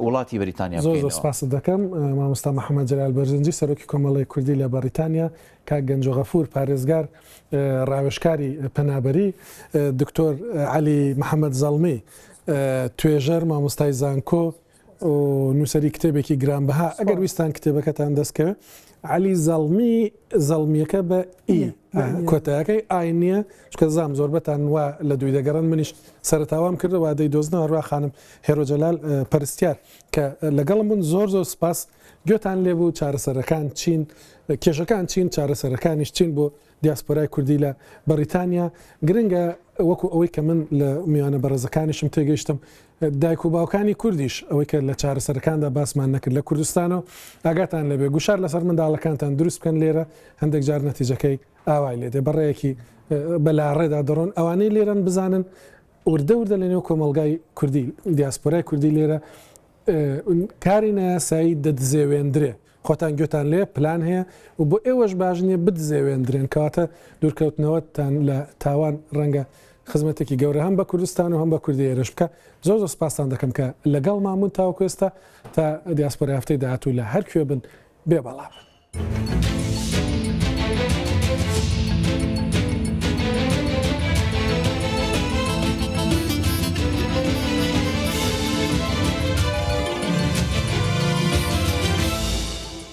وڵاتی بەریتانیا زۆر زۆر سپاست دەکەم مامۆستا محەممەد جەلال بەرزنجی سەرۆکی کۆمەڵی کوردی لە بەریتانیا کاک گەنجۆ غەفور پارێزگار ڕاوێژکاری پەنابەری دکتۆر عەلی محەممەد زەڵمی توێژەر مامۆستای زانکۆ و نووسەری کتێبێکی گرانبەها ئەگەر ویستان کتێبەکەتان دەستکەوێت عەلی زەڵمی زەڵمیەکە بە ئی کۆتایەکەی ئای نییە چکە زام زۆربەتان وا لە دووی دەگەڕن منیش سەرتاوام کردە وا دەیدۆزنەوە هەروە خانم هێرۆ جەلال پەرستیار کە لەگەڵم بوون زۆر زۆر سپاس گوێتان لێبوو چارەسەرەکان چین کێشەکان چین چارەسەرەکانیش چین بۆ دیاسپۆرای کوردی لە بەڕیتانیا گرنگە وەکو ئەوەی کە من لە میوانە بەڕێزەکانیشم تێگەیشتم دایک و باوکانی کوردیش ئەوەی کە لە چارەسەرەکاندا باسمان نەکرد لە کوردستانەوە ئاگاتان لێبێ گوشار لەسەر منداڵەکانتان دروست بکەن لێرە هەندێک جار نەتیجەکەی ئاوای لێدێ بەڕێیەکی بە لاڕێدا دەڕۆن ئەوانەی لێرەن بزانن. وردە وردە لە نێو کۆمەڵگای کوردی، دیاسپۆرای کوردی لێرە کاری نایاسایی دەدزێوێندرێ. خۆتان گوێتان لێیە پلان هەیە و بۆ ئێوەش باش نییە بدزێوێندرێن. کەواتە دوورکەوتنەوەتان لە تاوان ڕەنگە خزمەتێکی گەورە هەم بە کوردستان و هەم بە کوردی ئێرەش بکا. زۆر زۆر سپاستان دەکەم کە لەگەڵمان بوون تاوەکو ئێستا. تا دیاسپۆرای هەفتەی داهاتوو لە هەر کوێ بن بێ بەڵا بن.